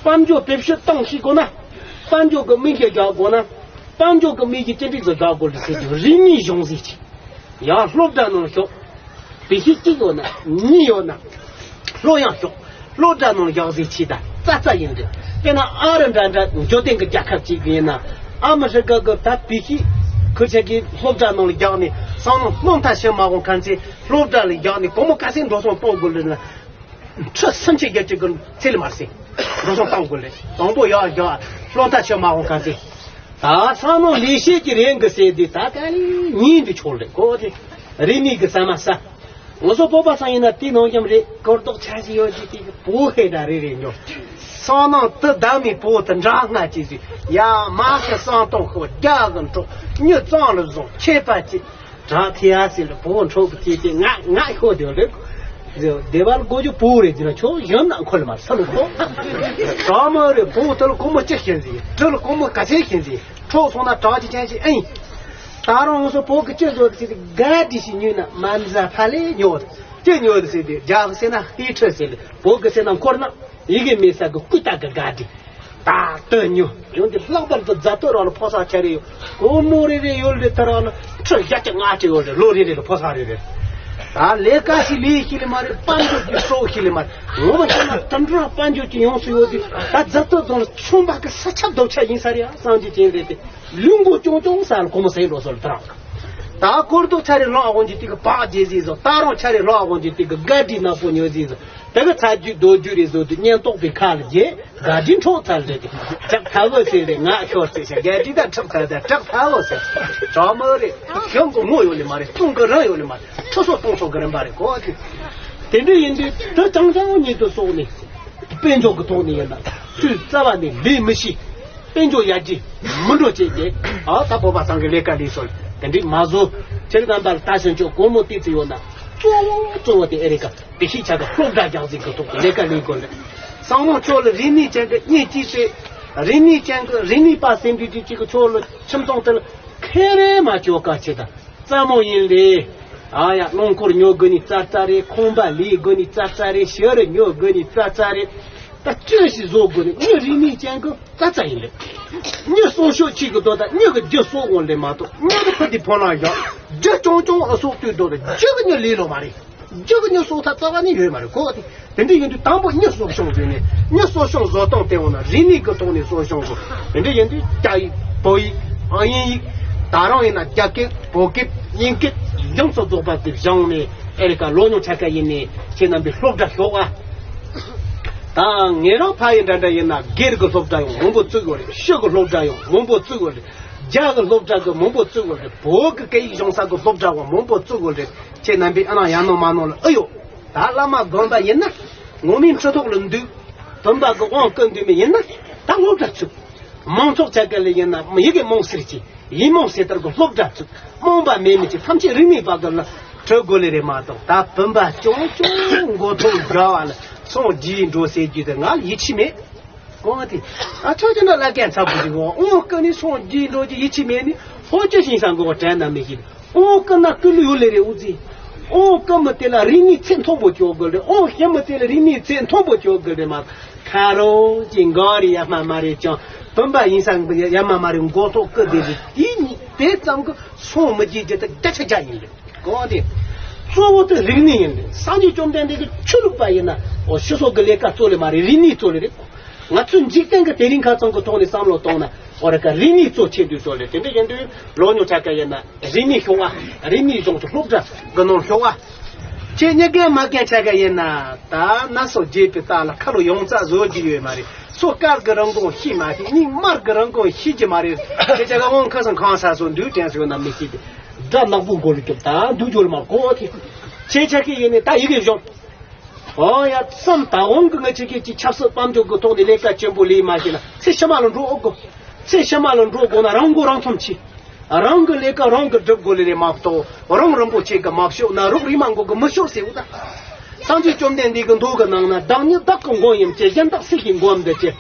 དཔལ་འབྱོར་བེད་སྤྱོད་བཏང་ཤེས་དགོས་ན། དཔལ་འབྱོར་གྱི་མི་གི་རྒྱག་དགོས་ན། དཔལ་འབྱོར་གྱི་མི་གི་ཅི་འགྲིག་ཟིག་རྒྱག་དགོས་ལ་ཟེར་གྱི་རིག་གནས་གཞུང་ཟིག་ཅིག་ཡང་སློབ་གྲྭ་ནང་ཤོག་བི་ཤི་གཅིག་ཡོད་ན་གཉིས་ཡོད་ན། སློབ་ཡང་ཤོག་སློབ་གྲྭ་ནང་ཡག་ཟིག་ཆི་ད་ཙ་ཙ་ཡིན་རེད། དཔེར་ན་ཨ་རི་འདྲ་འདྲ་འབྱོར་ལྡན་གྱི་རྒྱལ་ཁབ་ཅིག་ཡིན་ན། ཨ་མི་རི་ཀ་གི་ད་བི་ཤི་ཁུ་ཆ་གི་སློབ་གྲྭ་ནང་ལ་རྒྱག་ནས་སང་ལོ་སློབ་མཐར་ཕྱིན་མ་འོང་མཁན་ཚེ་སློབ་གྲྭ་ལ་རྒྱག་ནས་སྒོར་མོ་ག་ཚད་འགྲོ་སོང་གཏོང་དགོས་ལ་ན། ཁྲི་སུམ་ཅུ་བརྒྱད་ཅུ་གི་ཚད་ལ་མར་སེ་འགྲོ་སོང་གཏོང་དགོས་ལེ། དང་པོ་ཡག་རྒྱག་སློབ་མཐར་ཕྱིན་མ་འོང་མཁན་ཚེ། ད་སང་ལོ་ལས་བྱེད་ཀྱི་རེད་འགི་ཟེར་དུས་ད་ག་ལི་ཉིན་དུ་ཆོག་ལེ་གོ་དེ། རིག་གནས་ཀྱི་ཟ་མ་ཟ། ང་ཚོ་བོད་པ་ཚང་ཡིན་ན་དེའི་ནང་རྒྱམ་རེད། གོར་རྡོག་ཆ་ཞིག་ཡོད་ཀྱི་དེ་གི་བོད་ཧེ་ད་རེ་རེ་ཉོ། སང་ནང་དུ་བདག་མེད་བོད་དུ་འདྲ་སྔ་ཅི་ཟིག་ཡ་མ་ཁི་སང་གཏོང་ཤོག་རྒྱ་གི་འཕྲོག་མྱི་གཙང་ལ་བཟུང་ཁྱད་པར་ཅི། དྲག་ཐེ་ཡ་ཟེར་ལ་བོད་འཕྲོག་གི་དེ་དེ་ང་ང་ཤོག་དེ་རེད། སྡེ་བ་ལ་གོ་རྒྱུ་བོད་རེད་ཟེར་ན་ཆོག་གཞན་ན་འཁོར་ལ་མ་ས་ལ་གོ་དྲག་མ་རེད། བོད་དུ་ལ་སྒོར་མོ་ཅི་ཤེས་ཟིག་དྲི་ལ་སྒོར་མོ་ག་ཚད་ཤེས་ཟིག་འཕྲོག་སོང་ན་དྲག་ཅི་ཅན་ཞིག་ཨེ་ཡིན། ད་རུང་ང་ཚོ་བོད་ཀྱི་སྤྱི་ཚོགས་ཀྱི་ཟེར་དེ་ག་དྲི་ཞིག་ཉོས་ན་མ་འཛའ་ཕ་ལས་ཉོ། ཅི་ཉོ་དེ་ཟེར་དེ་རྒྱ་གི་ཟེར་ན་ཧི་ཁྲི་ཟེར་ལེ་བོད་ཀྱི་ཟེར་ན་འཁོར་ན་ཡི་གེ་མེད་ས་གི་ཀུ་ཏ་གི་ག་དྲི། ད་དུ་ཉོ་ཡོང་དེ་ལྷག་པར་དུ་རྫ་སྟོད་རང་ལ་ཕོ་གསར་ཆ་རེ་ཡོད། སྒོར་མོ་རེ་རེ་ཡོད་ལེ་ད་རང་ལ་ཁྲི་བརྒྱ་ཆ་ལྔ་ཁྲི་ཡོད་རེད། ལོ་རེ་རེ་ལ་ཕོ་གསར་རེ་རེ། ད་ལས་ཀ་ཞིག་ལས་ཤེས་ལེ་མ་རེད། དཔལ་འབྱོར་གྱི་སྲོག་ཤེས་ལེ་མ་རེད། ངོ་མ་བྱས་ན་དུད་འགྲོ་དཔལ་འབྱོར་གྱི་ཡོངས་སུ་ཡོད་དེ་ད་རྫ་སྟོད་རྫོང་ལ་ཆུང་བ་གི་ས་ཆ་རྡོ་ཆ་ཡིན་ས་རེད་ཨ་སངས་རྒྱས་ཅན་རེད་དེ། ལུས་མགོ་ཅུང་ཅུང་ས་ལ་སྒོར་མོ་ཟད་འགྲོ་སོང་ལ་དྲག་ད་སྐོར་དུ་ཆ་རེ་ལོག་འོང་གི་དེ་གི་བག་བྱེད་ཟིན་སོང་། ད་རུང་ཆ་རེ་ལོག་འོང་གི་དེ་གི་ག་དྲི་ནག་པོ་ཉོ་ཟིན་སོང་། དེ་གི་ཚ་རྒྱུད་རྡོ་རྒྱུད་རེ་བཟོ་དུས་ཉེན་རྟོག་པའི་ཁ་ལ་རྗེས་ག་དྲི་འཕྲོག་ཚར་རེད་དེ། ཅག་ཐ་བོ་ཟེར་རེད། ང་ཤོར་ཟེར་ཤག་ག་དྲི་ད་ཁྲག་ཚར་ད་ཅག་ཐ་བོ་ཟེར་གྲོགས་མོ་རེད། གཞུང་གི་ངོ་ཡོད་ལེ་མ་རེད། གཏོང་གི་རང་ཡོད་ལེ་མ་རེད། ཁྲི་སོ་གཏོང་སོང་གི་རིམ་པ་རེད་གོ་དེ། དེ་འདྲ་ཡིན་དུས་དུ་ཅང་ཅང་ཉིད་དུ་སོང་ནས། དཔལ་འབྱོར་གྱི་ཐོག་ནས་ཡིན་ན་ཚུལ་རྩ་བ་ནས་ལས་མི་ཤེས། དཔལ་འབྱོར་ཡར་རྒྱས་མི་འགྲོ་བྱས་ཏེ་ཨ་ད་བོད་པ་ཚང་གི་ལས་ཀ་ལས་སོང་དེ་འདྲའི་མ་བཟོ། ཁྱེད་རྣམ་པར་ལྟ་ཞིང་ཆོག་སྒོར་མོ་ཏི་ཙི་ཡོད་ན་གཙོ་བོ་གཙོ་བོ་དེ་ཨེ་རི་ཀ་བི་ཤི་ཆ་ག་སློབ་གྲྭ་རྒྱག་ཟིག་གི་ཐོག་ཏུ་ལས་ཀ་ལས་དགོས་ལ། སང་ནོ་ཁྱོད་ལ་རིག་གནས་ཅན་གི་གཉེན་སྐྱིད་སེ། རིག་གནས་ཅན་གི་རིག་གནས་པ་སེམས་འདུས་ཀྱི་ཅིག་གི་ཁྱོད་ལ་ཁྱིམ་ཚང་དེ་ལ་ཁེ་རེ་མ་བཅོ་ཀ་ཆེ་ད། རྩ་མོ་ཡིན་ལེ། ཨ་ཡ་རླངས་འཁོར་ཉོ་དགོས་ནི་རྩ་རྩ་རེད། ཁང་པ་ལས་དགོས་ནི་རྩ་རྩ་རེད། ཤི་རི་ཉོ་དགོས་ནི་རྩ་རྩ་རེད། ད་ཅི་ཞིག་བཟོ་དགོས་ནི་མྱི་རིག་གནས་ཅན་གི་རྩ་རྩ་ཡིན་ལེ། མྱི་གསོ་ཤོག་ཅིག་གི་དོ་ད་མྱི་གི་རྒྱུ་གསོ་འོང་ལེ་མ་གཏོགས་མྱི་གི་ཕུ་དེ་ཕོ་ལང་བཞག་རྒྱུ་ཅུང་ཅུང་ཨ་གསོག་དུས་དོ་ད་རྒྱུ་གི་མྱི་ལས་ལོ་མ་རེད། རྒྱུ་གི་མྱི་གསོ་ཐབས་རྩ་བ་ནས་ཡོད་མ་རེད་གོ་དེ། དེ་འདྲ་ཡིན་དུས་དང་པོ་མྱི་གསོ་སྐྱོང་བྱས་ནས་མྱི་གསོ་སྐྱོང་བཟོ་སྟངས་དེ་འོང་ན་རིག་གནས་ཀྱི་ཐོག་ནས་གསོ་སྐྱོང་དགོས། དེ་འདྲ་ཡིན་དུས་རྒྱ་ཡིག་བོད་ཡིག་དབྱིན་ཡིག་ད་རུང་ཡིན་ན་རྒྱ་སྐད་བོད་སྐད་དབྱིན་སྐད་ཡོངས་སུ་རྫོགས་པ་དེ་སྦྱངས་ནས་ཨེ་རི་ཀ་ལོ་ཉུང་ཆ་ཁ་ཡིན་ནས་ཁྱེད་རྣམ་པའི་སློབ་གྲྭ་ཤོག་ཨ། ད་ངེད་རང་ཕ་ཡི་འདྲ་འདྲ་ཡིན་ན་སྒེར་གྱི་སློབ་གྲྭ་ཡང་མང་པོ་བཙུགས་ཡོད་རེད། ཕྱི་གི་སློབ་གྲྭ་ཡང་མང་པོ་བཙུགས་ཡོད་རེད། རྒྱ་གི་སློབ་གྲྭ་གི་མང་པོ་བཙུགས་ཡོད་རེད། བོད་གི་སྐད་ཡིག་སྦྱོང་ས་གི་སློབ་གྲྭ་བ་མང་པོ་བཙུགས་ཡོད་རེད། ཁྱེད་རྣམ་པས་ཨ་ནང་ཡང་ནང་མ་ནང་ལ་ཨེ་ཡོད། ད་བླ་མ་དགོན་པ་ཡིན་ན་ངོ་མའི་ཁྲི་ཐོག་ལ་འདུག་བུམ་པ་གི་དབང་བསྐུར་འདུག་མི་ཡིན་ན་ད་སློབ་གྲྭ་ཚུགས། མང་ཚོགས་ཆ་ག་ལ་ཡིན་ན་ཡི་གེ་མང་སེར་གྱི་ཡིག་མང་སེར་ལྟར་གི་སློབ་གྲྭ་ཚུགས། རྨོངས་པ་མེད་མི་གྱི་ཐམས་ཅད་རིག་གནས་པ་གི་ལ་གྲོལ་དགོས་ལེ་རེད་མ་གཏོགས་ད་བུམ་པ་ཅུང་ཅུང་མགོ་ཐོག་རྒྱ་བ་ལ་སོང་རྒྱུའི་འགྲོ་ཟེར་རྒྱུ་དེ་ང་ལ་ཡིད་ཆེས་མེད། གོང་དེ་ཨ་ཆོག་ཅི་འདྲ་ལ་ཀན་ཚ་བུ་ཅིག་འོང་ཀ་ནི་སོང་རྒྱུའི་འགྲོ་རྒྱུ་ཡིད་ཆེས་མེད་ནི་ཧོ་ཅི་ཤིང་ས་མགོ་བ་དྲན་ན་མི་ཤེས། ཨོང་ཀི་ན་ཀི་ལུ་ཡོད་ལེ་རེ་འུ་ཙི། ཨོང་ཀི་མི་དེ་ལ་རིག་གནས་ཚད་མཐོན་པོ་ཅོག་དགོས་རེད། ཨོང་ཞི་མི་དེ་ལ་རིག་གནས་ཚད་མཐོན་པོ་ཅོག་དགོས་རེད་མ། ཁ་རོ་ཅི་འགའ་རེ་ཡ་མ་མ་རེད་ཀྱང་བུམ་པ་ཡིན་ས་ཡ་མ་མ་རེད། མགོ་ཐོག་ཀི་དེ་རེད། དེ་གཉིས་དེ་ཙམ་གི་སོང་མི་རྒྱུ་རྒྱུ་དེ་བརྒྱ་ཆ་བརྒྱ་ཡིན་རེད། གོང་དེ་གཙོ་བོ་དེ་རིག་གནས་ཡིན་རེད། སངས་རྒྱས་བཅོམ་ལྡན་འདས་ཀྱི་ཆོས་ལུགས་པ་ཡིན་ན་ཨོ་ཕྱི་སོག་གི་ལས་ཀ་གཙོ་ལས་མ་རེད། རིག་གནས་གཙོ་ལས་རེད། ང་ཚོའི་འཇིག་རྟེན་གྱི་དེ་རིང་ཁ་ཚང་གི་ཐོག་ནས་བསམ་བློ་གཏོང་ན་ཨོ་ར་ཀ་རིག་གནས་གཙོ་ཆེ་དུས་གཙོ་ལས། དེ་འདྲ་ཡིན་དུས་ལོ་ཉུང་ཆ་ག་ཡིན་ན་རིག་གནས་ཤོག་ཨ། རིག་གནས་ལྗོངས་ཀྱི་སློབ་གྲྭ་གི་ནང་ཤོག་ཨ། ཁྱེད་གཉིས་ཀའི་མ་རྒན་ཆ་ག་ཡིན་ན་ད་ན་སོ་རྒྱས་པའི་རྟགས་ལ་ཁ་ལོ་ཡོངས་རྩ་བཟོ་རྒྱུ་ཡོད་མ་རེད། སོ་དཀར་གི་རིན་གོང་ཤེས་མ་ཤེས། གཉིས་དམར་གི་རིན་གོང་ཤེས་ཀྱི་མ་རེད། ཁྱེད་ཆ་ག་དབང་ཁ་སང་ཁང་ས་སོ་འདུག་དྲན་སོ་ཡོད་ན་མི་ཤེས་ཏེ། དགྲ་ནག་པོ་མགོ་ལ་རྒྱོབ་དང་སྡུག་སྦྱོར་མ་གོ་ཐི། ཆེ་ཆ་ཁི་ཡིན་ནི་ད་ཡི་གེ་གཞུང་། ཨོ་ཡ་བསམ་ད་འོང་གི་ང་ཆེ་ཁི་ཅི་ཆབ་སྲིད་དཔལ་འབྱོར་གི་ཐོག་ནས་ལས་ཀ་ཆེན་པོ་ལས་མ་ཤེས་ན་ཚེ་ཕྱི་མ་ལ་འགྲོ་ཨོ་གོ། ཚེ་ཕྱི་མ་ལ་འགྲོ་དགོས་ན་རང་མགོ་རང་ཐོམ་ཆི། རང་གི་ལས་ཀ་རང་གི་སྒྲུབ་དགོས་ལས་རེད་མ་གཏོགས་རང་རིན་པོ་ཆེ་གི་མ་ཤོག་ན་རོགས་རིགས་མ་མགོ་གི་མི་ཤོག་ཟེར་བ་ད། སངས་རྒྱས་བཅོམ་ལྡན་འདས་ཀྱི་མདོ་གི་ནང་ན་བདག་ཉིད་བདག་གི་མགོན་ཡིན་གྱི། གཞན་བདག་སྲིད་ཀྱི་མགོན་འདི་ཀྱི།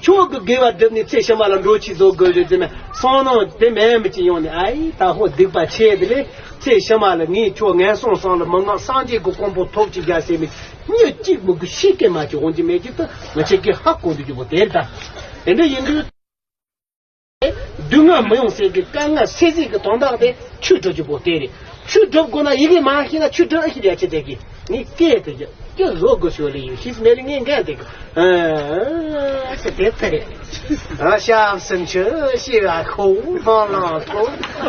ཁྱོད་ཀྱི་དགེ་བ་བསྒྲུབས་ནས་ཚེ་ཕྱི་མ་ལ་འགྲོ་ཆེད་བཟོ་དགོས་རེད་ཟེར་ནས་བསམ་ནང་དེ་མེད་མི་ཅི་ཡོང་ནས་ཨ་ཡི་ད་ཧོ་སྡིག་པ་ཆེ་དེ་ལས་ཚེ་ཕྱི་མ་ལ་ངས་ཁྱོད་ངན་སོང་སང་ལ་མི་མངགས། སངས་རྒྱས་ཀྱི་གོ་འཕང་ཐོབ་ཅིག་རྒྱ་ཟེར་མི་མྱི་གཅིག་མི་དགོས་ཤིག་གི་མ་ཅི་འོང་གི་མེད་ཀྱི་ད་ང་ཆེ་གི་ཧ་གོ་འདུག་གི་བོ་དེ་ད་དེ་འདྲ་ཡིན་དུས། སྡུག་བསྔལ་མི་ཡོང་ཟེར་གི་དཀའ་ངལ་སེལ་ཟེར་གི་དོན་དག་དེ་ཆོས་སྒྲུབ་རྒྱུ་པོ་དེ་རེད། ཆོས་སྒྲུབ་དགོས་ན་ཡི་གེ་མ་ཤེས་ན་ཆོས་སྒྲུབ་ཨེ་ཤེས་ཡ་ཆེ་དེ་གི་ངས་སྐད་དེ་རྒྱབ་སྐད་བཟོ་དགོས་ཞོར་ལས་ཡིན་ཤེས་མེད་ལས་ངས་འགན་དེ་གི་ཨ་ཟེར་དེ་ལྟ་རེད། ཨ་ཞབས་སུ་མཆི་ཞེས་པ་ཁོ་བོ་ལ་ཁོ་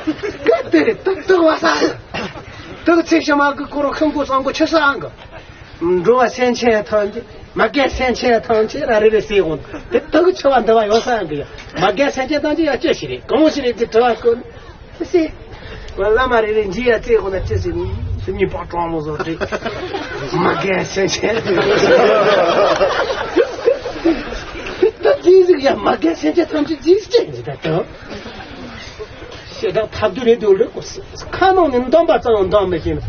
སྐད་དེ་རེད། ཏག་ཏག་བ་ས་ཏག་ཚེ་ཕྱི་མ་གི་ཁོ་རང་ཤིང་ཀུ་སང་ཀུ་ཆུ་སང་གི་འགྲོ་བ་སེམས་ཅན་ཐམས་ཅད་མ་རྒན་སེམས་ཅན་ཐམས་ཅད་ར་རེ་རེ་ཟེར་འོང་། དེ་དག་ཆུ་བ་འདི་བ་ཡོད་ས་འདི་ཡ་མ་རྒན་སེམས་ཅན་ཐམས་ཅད་ཡ་ཅི་ཞིག་རེད། གང་ཞིག་རེད་ཅེས་དྲི་བ་བཀོད་ནས་ཟེར། བླ་མ་རེ་རེ་འཇིགས་ཡ་བཙལ་འོང་ན་ཅི་ཟེར་ནས་སུ་གཉིས་པག་གྲོང་མོ་བཟོ་རེད། མ་རྒན་སེམས་ཅན་ད་དེ་ཟིག་ཡ་མ་རྒན་སེམས་ཅན་ཐམས་ཅད་འཇིགས་ཅན་ཟིག་ད་དང་། ཞེ་དྲག་ཐབས་སྡུག་རེད་འདུག་ལོས་གོ། ཁ་ནང་ནས་འདོན་པ་ཙམ་ཡང་འདོན་མི་ཤེས་ན་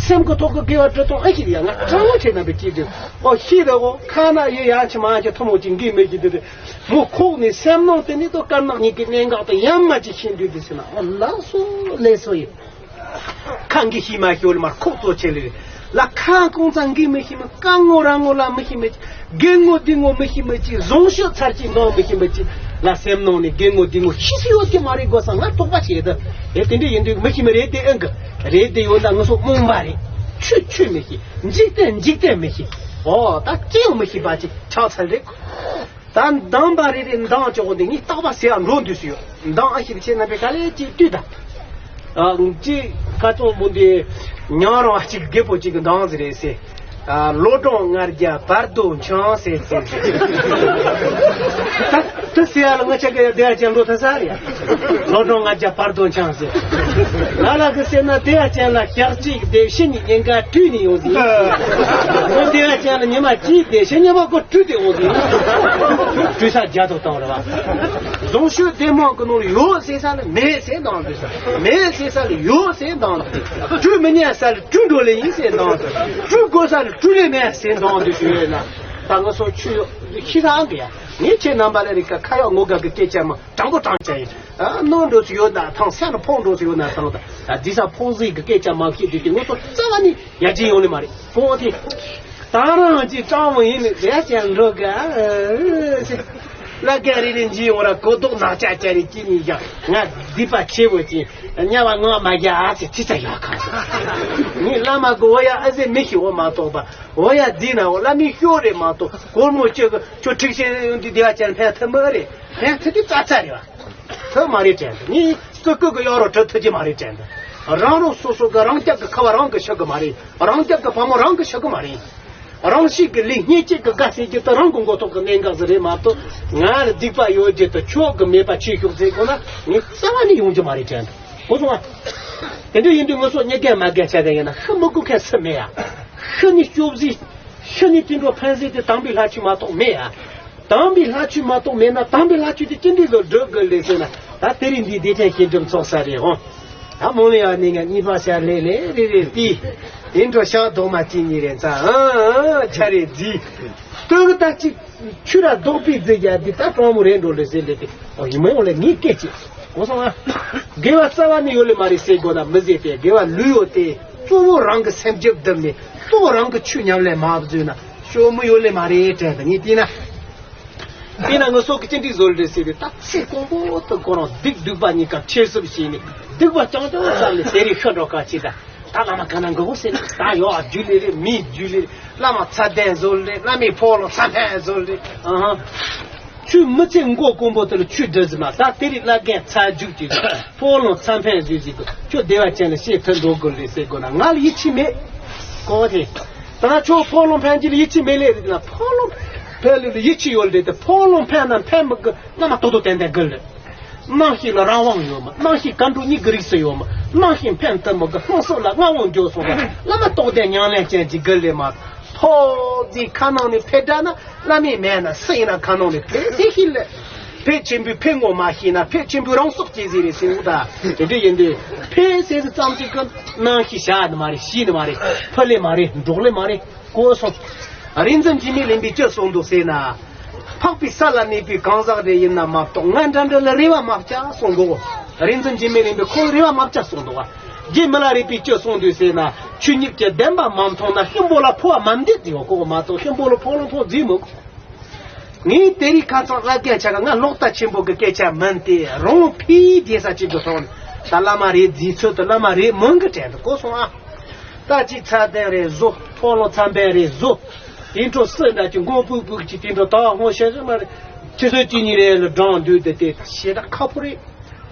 སེམས་ཀྱི་ཐོག་གི་དགེ་བ་དྲི་སྟོང་ཨེ་ཤེས་ཡ། ང་སྤྲང་བོ་ཆེ་ན་བི་སྐྱིད་དུ་ཨོ་ཤེས་དོ་གོ། ཁ་ན་ཡི་ཡ་ཆི་མ་ཆི་ཐུ་མོ་ཅིག་འགི་མི་ཤེས་དུ་དེ་མོ་ཁོག་ནས་སེམས་ནང་དེ་ནི་དོ་དཀར་ནག་གཉིས་ཀྱི་གནད་འགག་དུ་ཡང་མ་ཅིག་ཤེས་འདུག་དེ་ཟེར་ན་ཨོ་ལགས་སོ་ལས་སོ་ཡིན། ཁ་འགི་ཤེས་མ་ཤེས་ལ་མར་ཁོག་ཙོ་ཆེ་ལེ། ལ་ཁ་ཀོང་ཙང་གི་མི་ཤི་མི། ཀ་ངོ་ར་ངོ་ལ་མི་ཤི་མི་ཅི། རྒན་ངོ་འདི་ངོ་མི་ཤི་མི་ཅི། རྫོང་ཤོད་ཚར་ཅི་འདང་མི་ཤི་མི་ཅི། ལ་སེམས་ནང་ནས་རྒན་ངོ་འདི་ངོ་ཤི་སུ་ཡོད་ཀྱི་མ་རེད་དགོས་ས་ང་དོགས་པ་བྱེད་ད། ཨེ་དེ་འདྲ་ཡིན་དུས་མི་ཤི་མི་རེད་དེ་ཨང་གི་རེད་དེ་ཡོད་ན་ང་སོ་རྨོངས་པ་རེད། ཆོས་ཆོས་མི་ཤི། འཇིག་རྟེན་འཇིག་རྟེན་མི་ཤི། ཨོ་ད་ཅི་ཡང་མི་ཤི་བ་ཅི་ཆགས་ཚར་རེད། ད་འདང་པ་རེ་རེ་འདང་ཆོག་འདི་ངས་རྟག་པ་ཟེར་ཡ་འགྲོ་འདུག་སུ་ཡོད། འདང་ཨ་ཞིག་བྱེད་ན་པའི་ག་ལེ་ཅིག་བཏུས་ད། ཨ་ཅིག་ཁ་ཚོང་བུ་འདི་ཉང་རོང་ཨ་ཅིག་རྒད་པོ་ཅིག་གི་འདང་ཟེར་རེད་ཟེར། ཨ་ལོ་གྲངས་ལྔ་བརྒྱ་བར་དོ་འཆང་ཟེར་ཟེར་ཟེར། ད་དུ་ཟེར་ཡ་ལ་ང་ཆ་ག་ཡ་བདེ་བ་ཅན་འགྲོ་ཐ་ས་རེད། ལོ་གྲངས་ལྔ་བརྒྱ་བར་དོ་འཆང་ཟེར། ང་ལ་གི་ཟེར་ན་བདེ་བ་ཅན་ལ་ཞག་གཅིག་བདེ་ཕྱི་ཉིན་ཉིན་ག་བཀྲུས་ནས་ཡོང་ཟིན། ཁོ་དེ་བ་ཅན་ལ་ཉི་མ་གཅིག་བསྡད་ཤེས་ཉི་མ་ཁོ་བཀྲུས་ཏེ་འོང་ཟིན། བཀྲུས་ས་རྒྱ་ཐོག་བཏང་རེད་བ། རྫོང་ཤོད་སྡེ་དམངས་ཀྱི་ནང་ལ་ཡོད་ཟེར་ས་ལ་མེད་ཟེར་འདང་འདུག་ས། མེད་ཟེར་ས་ལ་ཡོད་ཟེར་འདང་འདུག་བཀྲུས་མི་ཉན་ས་ལ་བཀྲུས་འགྲོ་ལེ་ཡིན་ཟེར་འདང་འདུག་བཀྲུས་དགོས་ས་ལ་བཀྲུས་ལེ་མེད་ཟེར་འདང་འདུག་ཞུ་ཡོད་ན། ད་ང་ཚོ་ཆུ་ཤི་ཐང་གི་ཡ། ངས་ཁྱེད་རྣམ་པ་ལ་རིག་ག་ཁ་ཡག་ངོ་དགའ་གི་སྐད་ཆ་མ་དྲང་པོ་དྲང་བྱ་ཡིན། ཨ་ནོར་འགྲོ་སུ་ཡོད་ན་ཐང་། སེམས་ལ་ཕོག་འགྲོ་སུ་ཡོད་ན་ཐང་། ད་འདི་ས་ཕོག་ཟིག་གི་སྐད་ཆ་མ་བཤད་དུས་ཀྱི་ངོ་སོ་རྩ་བ་ནི་ཡ་ཅི་ཡོང་ནི་མ་རེད། ཕོག་དེ་ད་རང་ཅི་སྤྲང་བོ་ཡིན་ནི་རེད་ཅན་འགྲོ་ག་ལ་ག་རི་རི་འཇི་ཡོང་ར་གོ་ལྡོག་ནག་ཅག་ཅག་རི་ཅི་ནི་ཡ་ང་སྡིག་པ་ཆེ་བོ་ཅི་ཉ་བ་ངོ་མ་རྒྱ་ཚེ་ཚི་ཚ་ཡག་ག་ངས་བླ་མ་གི་འོ་ཡ་ཨ་ཟེ་མི་ཤི་འོ་མ་གཏོགས་པ། འོ་ཡ་འདི་ན་འོ་བླ་མའི་ཤོག་རེད་མ་གཏོགས་སྒོར་མོ་གཅིག་གི་ཁྱོད་ཁྲིག་ཤེས་འདི་བདེ་བ་ཅན་ཕན་ཐུབ་མ་རེད། ཕན་ཐུབ་དུས་ཙག་ཙག་རེད་བ། ཐུབ་མ་རེད་དྲན་འདུག་ངས་སྐུ་སྐུ་གི་གཡོག་རོ་གྲི་ཐུབ་ཀྱི་མ་རེད་དྲན་འདུག་རང་རང་སོ་སོ་གི་རང་སྐྱབས་ཀྱི་ཁ་བ་རང་གི་ཤི་གི་མ་རེད། རང་སྐྱབས་ཀྱི་བུ་མོ་རང་གི་ཤི་གི་མ་རེད། རང་ཤི་གི་ལས་ངན་སྐྱེས་གི་དགའ་སེ་རྒྱུ་དེ་རང་གི་མགོ་ཐོག་གི་གནད་འགག་ཟིག་རེད་མ་གཏོགས་ང་ལ་སྡིག་པ་ཡོད་རྒྱུ་དེ་ཁྱོད་གི་མེད་པ་ཆེ་ཤོག་ཟེར་དགོས་ན་ངས་རྩ་བ་ནས་ཡོང་རྒྱུ་མ་རེད་དྲན་འདུག་གོ་སོང་ང་། དེ་འདྲ་ཡིན་དུས་ང་ཚོ་གཉིས་ཀས་མ་རྒན་ཆ་ག་ཡིན་ན་ཤི་མི་དགོས་མཁན་སུ་མེད་ཡ། ཤི་ནི་སྐྱོབ་རྫས། ཤི་ནི་དུད་འགྲོ་ཕན་རྫས་དེ་དམ་པའི་ལྷ་ཆོས་མ་གཏོགས་མེད་ཡ། དམ་པའི་ལྷ་ཆོས་མ་གཏོགས་མེད་ན་དམ་པའི་ལྷ་ཆོས་དེ་ཅི་འདྲའི་བཟོ་སྒྲུབ་དགོས་ལས་ཟེར་ན་ད་དེ་རིང་འདིའི་བདེ་ཆེན་ཞི་འགྲིམ་ཚོགས་ས་རེད་ཧོ། ད་མོ་ལ་ཡ་ནི་ང་གཉིས་པ་ཤར་ལེ་ལེ་རེ་རེ་ཏི། དེ་འགྲོ་ཤག་རྡོག་མ་གཅིག་གཉིས་རེ་ཚ་ཨང་ཆ་རེ་རྫི། སྟོད་གི་ད་གཅིག་ཆུ་ར་རྡོག་པའི་རྫི་རྒྱ་འདི་ད་གྲོང་མོ་རེ་འགྲོ་ལེ་ཟེར་ལེ་ཏི། ཨོ་ཡི་མ་ཡོང་ལེ་ངའི་སྐད་ཅིག་གོ་སོང་ཨ། དགེ་བ་རྩ་བ་ནས་ཡོད་ལེ་མ་རེད་ཟེར་དགོས་ན་མི་ཟེར་ཏེ། དགེ་བ་ལུས་ཡོད་དེ། གཙོ་བོ་རང་གི་སེམས་རྒྱུད་བསྡུམས་ནས། གཙོ་བོ་རང་གི་ཆོས་ཉམས་ལེན་མ་བཟོས་ན་ཤོ་མི་ཡོད་ལེ་མ་རེད་དྲན་ད་ངས་བལྟས་ན། དེས་ན་ངུ་སོགས་ཀྱི་ཅི་འདྲའི་བཟོ་ལེ་ཟེར་ཏེ། ད་ཚེ་གང་པོ་དུ་ཁོ་རང་སྡིག་སྡིག་པ་གཉིས་ཀ་ཁྱེར་སོ་བྱས་ནས། སྡིག་པ་རྐྱང་རྐྱང་བསགས་ནས་དེ་རིགས་ཤི་འགྲོ་ཁ་ཅིག་ད། ད་བླ་མ་ག་ན་འགོ་ཟེར། ད་ཡོ་རྒྱུས་ལེ་རེད། མིའི་རྒྱུས་ལེ་རེད། བླ་མ་ཚད་ལྡན་བཟོ་ལེ། བླ་མའི་ཕོ་ལོ་ཚད་ལྡན་བཟོ་ལེ། ཨ་ཧ། ཆུ་མི་ཚེ་མགོ་ཀོང་པོ་དེ་ལ་ཆུ་འདྲི་ཟིན་ན། ད་དེ་རིགས་བླ་རྒན་ཚ་རྒྱུག་ཅིག་ཕོ་ལོ་ཚད་ལྡན་བཟོས་ཟིན་དུ། ཁྱོད་བདེ་བ་ཅན་ལ་ཤེས་ཐུབ་འགྲོ་དགོས་ལེ་ཟེར་དགོས་ན། ང་ལ་ཡིད་ཆེས་མེད། གོ་དེ། ད་ཁྱོད་ཕོ་ལོ་ཕན་གྱི་ལ་ཡིད་ཆེས་མེད་ལེ་ཟེར་ན། ཕོ་ལོ་ཕན་ལེ་ལ་ཡིད་ཆེས་ཡོད་ལེ་དེ། ཕོ་ལོ་ཕན་ན་ཕན་མི་དགོས། རྣམ་པ་ཏོག་ཏོག་ཏན་ཏན་དགོས་ལེ། རྣམ་ཤེས་ལ་རང་དབང་ཡོད་མ། རྣམ་ཤེས་ག་འགྲོ་གཉིས་ཀྱི་རིགས་སུ་ཡོད་མ། རྣམ་ཤེས་ཕན་ཐོགས་མི་དགོས། ལྷུང་སོགས་ལ་མངའ་དབང་འགྱུར་སོང་བ། བླ་མ་རྟོགས་ལྡན་ཉམས་ལེན་ཅན་གྱི་དགེ་ལས་མ། ཕོ་རྫིའི་ཁ་ནང་ནས་ཕེབས་དྲགས་ན། བླ་མའི་མེད་ན་སུ་ཡིན་ན་ཁ་ནང་ནས་ཕེབས་དེ་ཤི་ལེ། ཕེབས་ཆེན་པོའི་ཕེབས་ངོ་མ་ཤེས་ན། ཕེབས་ཆེན་པོའི་རང་སྲོག་སྐྱེལ་ཟིག་རེད་ཟེར་འུ་ད། དེ་འདྲ་ཡིན་དུས་ཕེབས་ཟེར་ཟིག་ཙམ་ཅིག་གི་རྣམ་ཤེས་བཞག་ནི་མ་རེད། ཤི་ནི་མ་རེད། ཕུ་ལེ་མ་རེད། འགྲོགས་ལེ་མ་རེད། གོ་སོང་། རིག་འཛིན་འཇིགས་མེད་གླིང་པས་ཅི་གསུངས་འདུག་ཟེར་ན། འཕགས་པའི་ས་ལ་གནས་པའི་གང་ཟག་རེ་ཡིན་ན་མ་གཏོགས། ང་འདྲ་འདྲ་ལ་རེ་བ་མ་བྱ་གསུངས་འདུག། རིག་འཛིན་འཇིགས་མེད་གླིང་པས་ཁོང་རེ་བ་མ་བྱ་གསུངས་འདུག་བ། རྗེ་མི་ལ་རས་པས་ཅི་གསུངས་འདུག་ཟེར་ན། ཆོས་ཉིད་ཀྱི་བདེན་པ་མ་མཐོང་ན། གཤིན་པོ་ལ་འཕོ་བ་མ་འདོད་ཟེར་བ་གོ་མ་གཏོགས། གཤིན་པོ་ལ་འཕོ་ལ་འཕོ་རྫིས་མོ། ངས་དེ་རིང་ཁ་སང་བླ་རྒན་ཆ་ག་ང་ལོག་ལྟ་ཆེན་པོ་གི་སྐད་ཆ་མིན་ཏེ། རང་ཕིའི་རྒྱལ་ས་ཅིག་གི་ཐོག་ནས་ད་བླ་མ་རེད་རྫིས་ཚོད་དུ། བླ་མ་རེད་མིན་གི་དྲན་དུ་གོ་སོང་ཨ། ད་ཅིག་ཚད་ལྡན་རེད་བཟོ། ཕོ་ལོ་ཚད་ལྡན་རེད་བཟོ། དེ་འཕྲོ་སུ་འདྲ་ཅིག་མགོ་ཕུག་ཕུག་ཅིག་དེ་འཕྲོ་ད་ཧོ་ཤེ་ཤེ་མ་རེད། ཆུ་ཚོད་གཅིག་གཉིས་རེ་ལ་འགྲང་འདུག་དེ་དེ་ཞེ་དྲག་ཁག་པོ་རེད།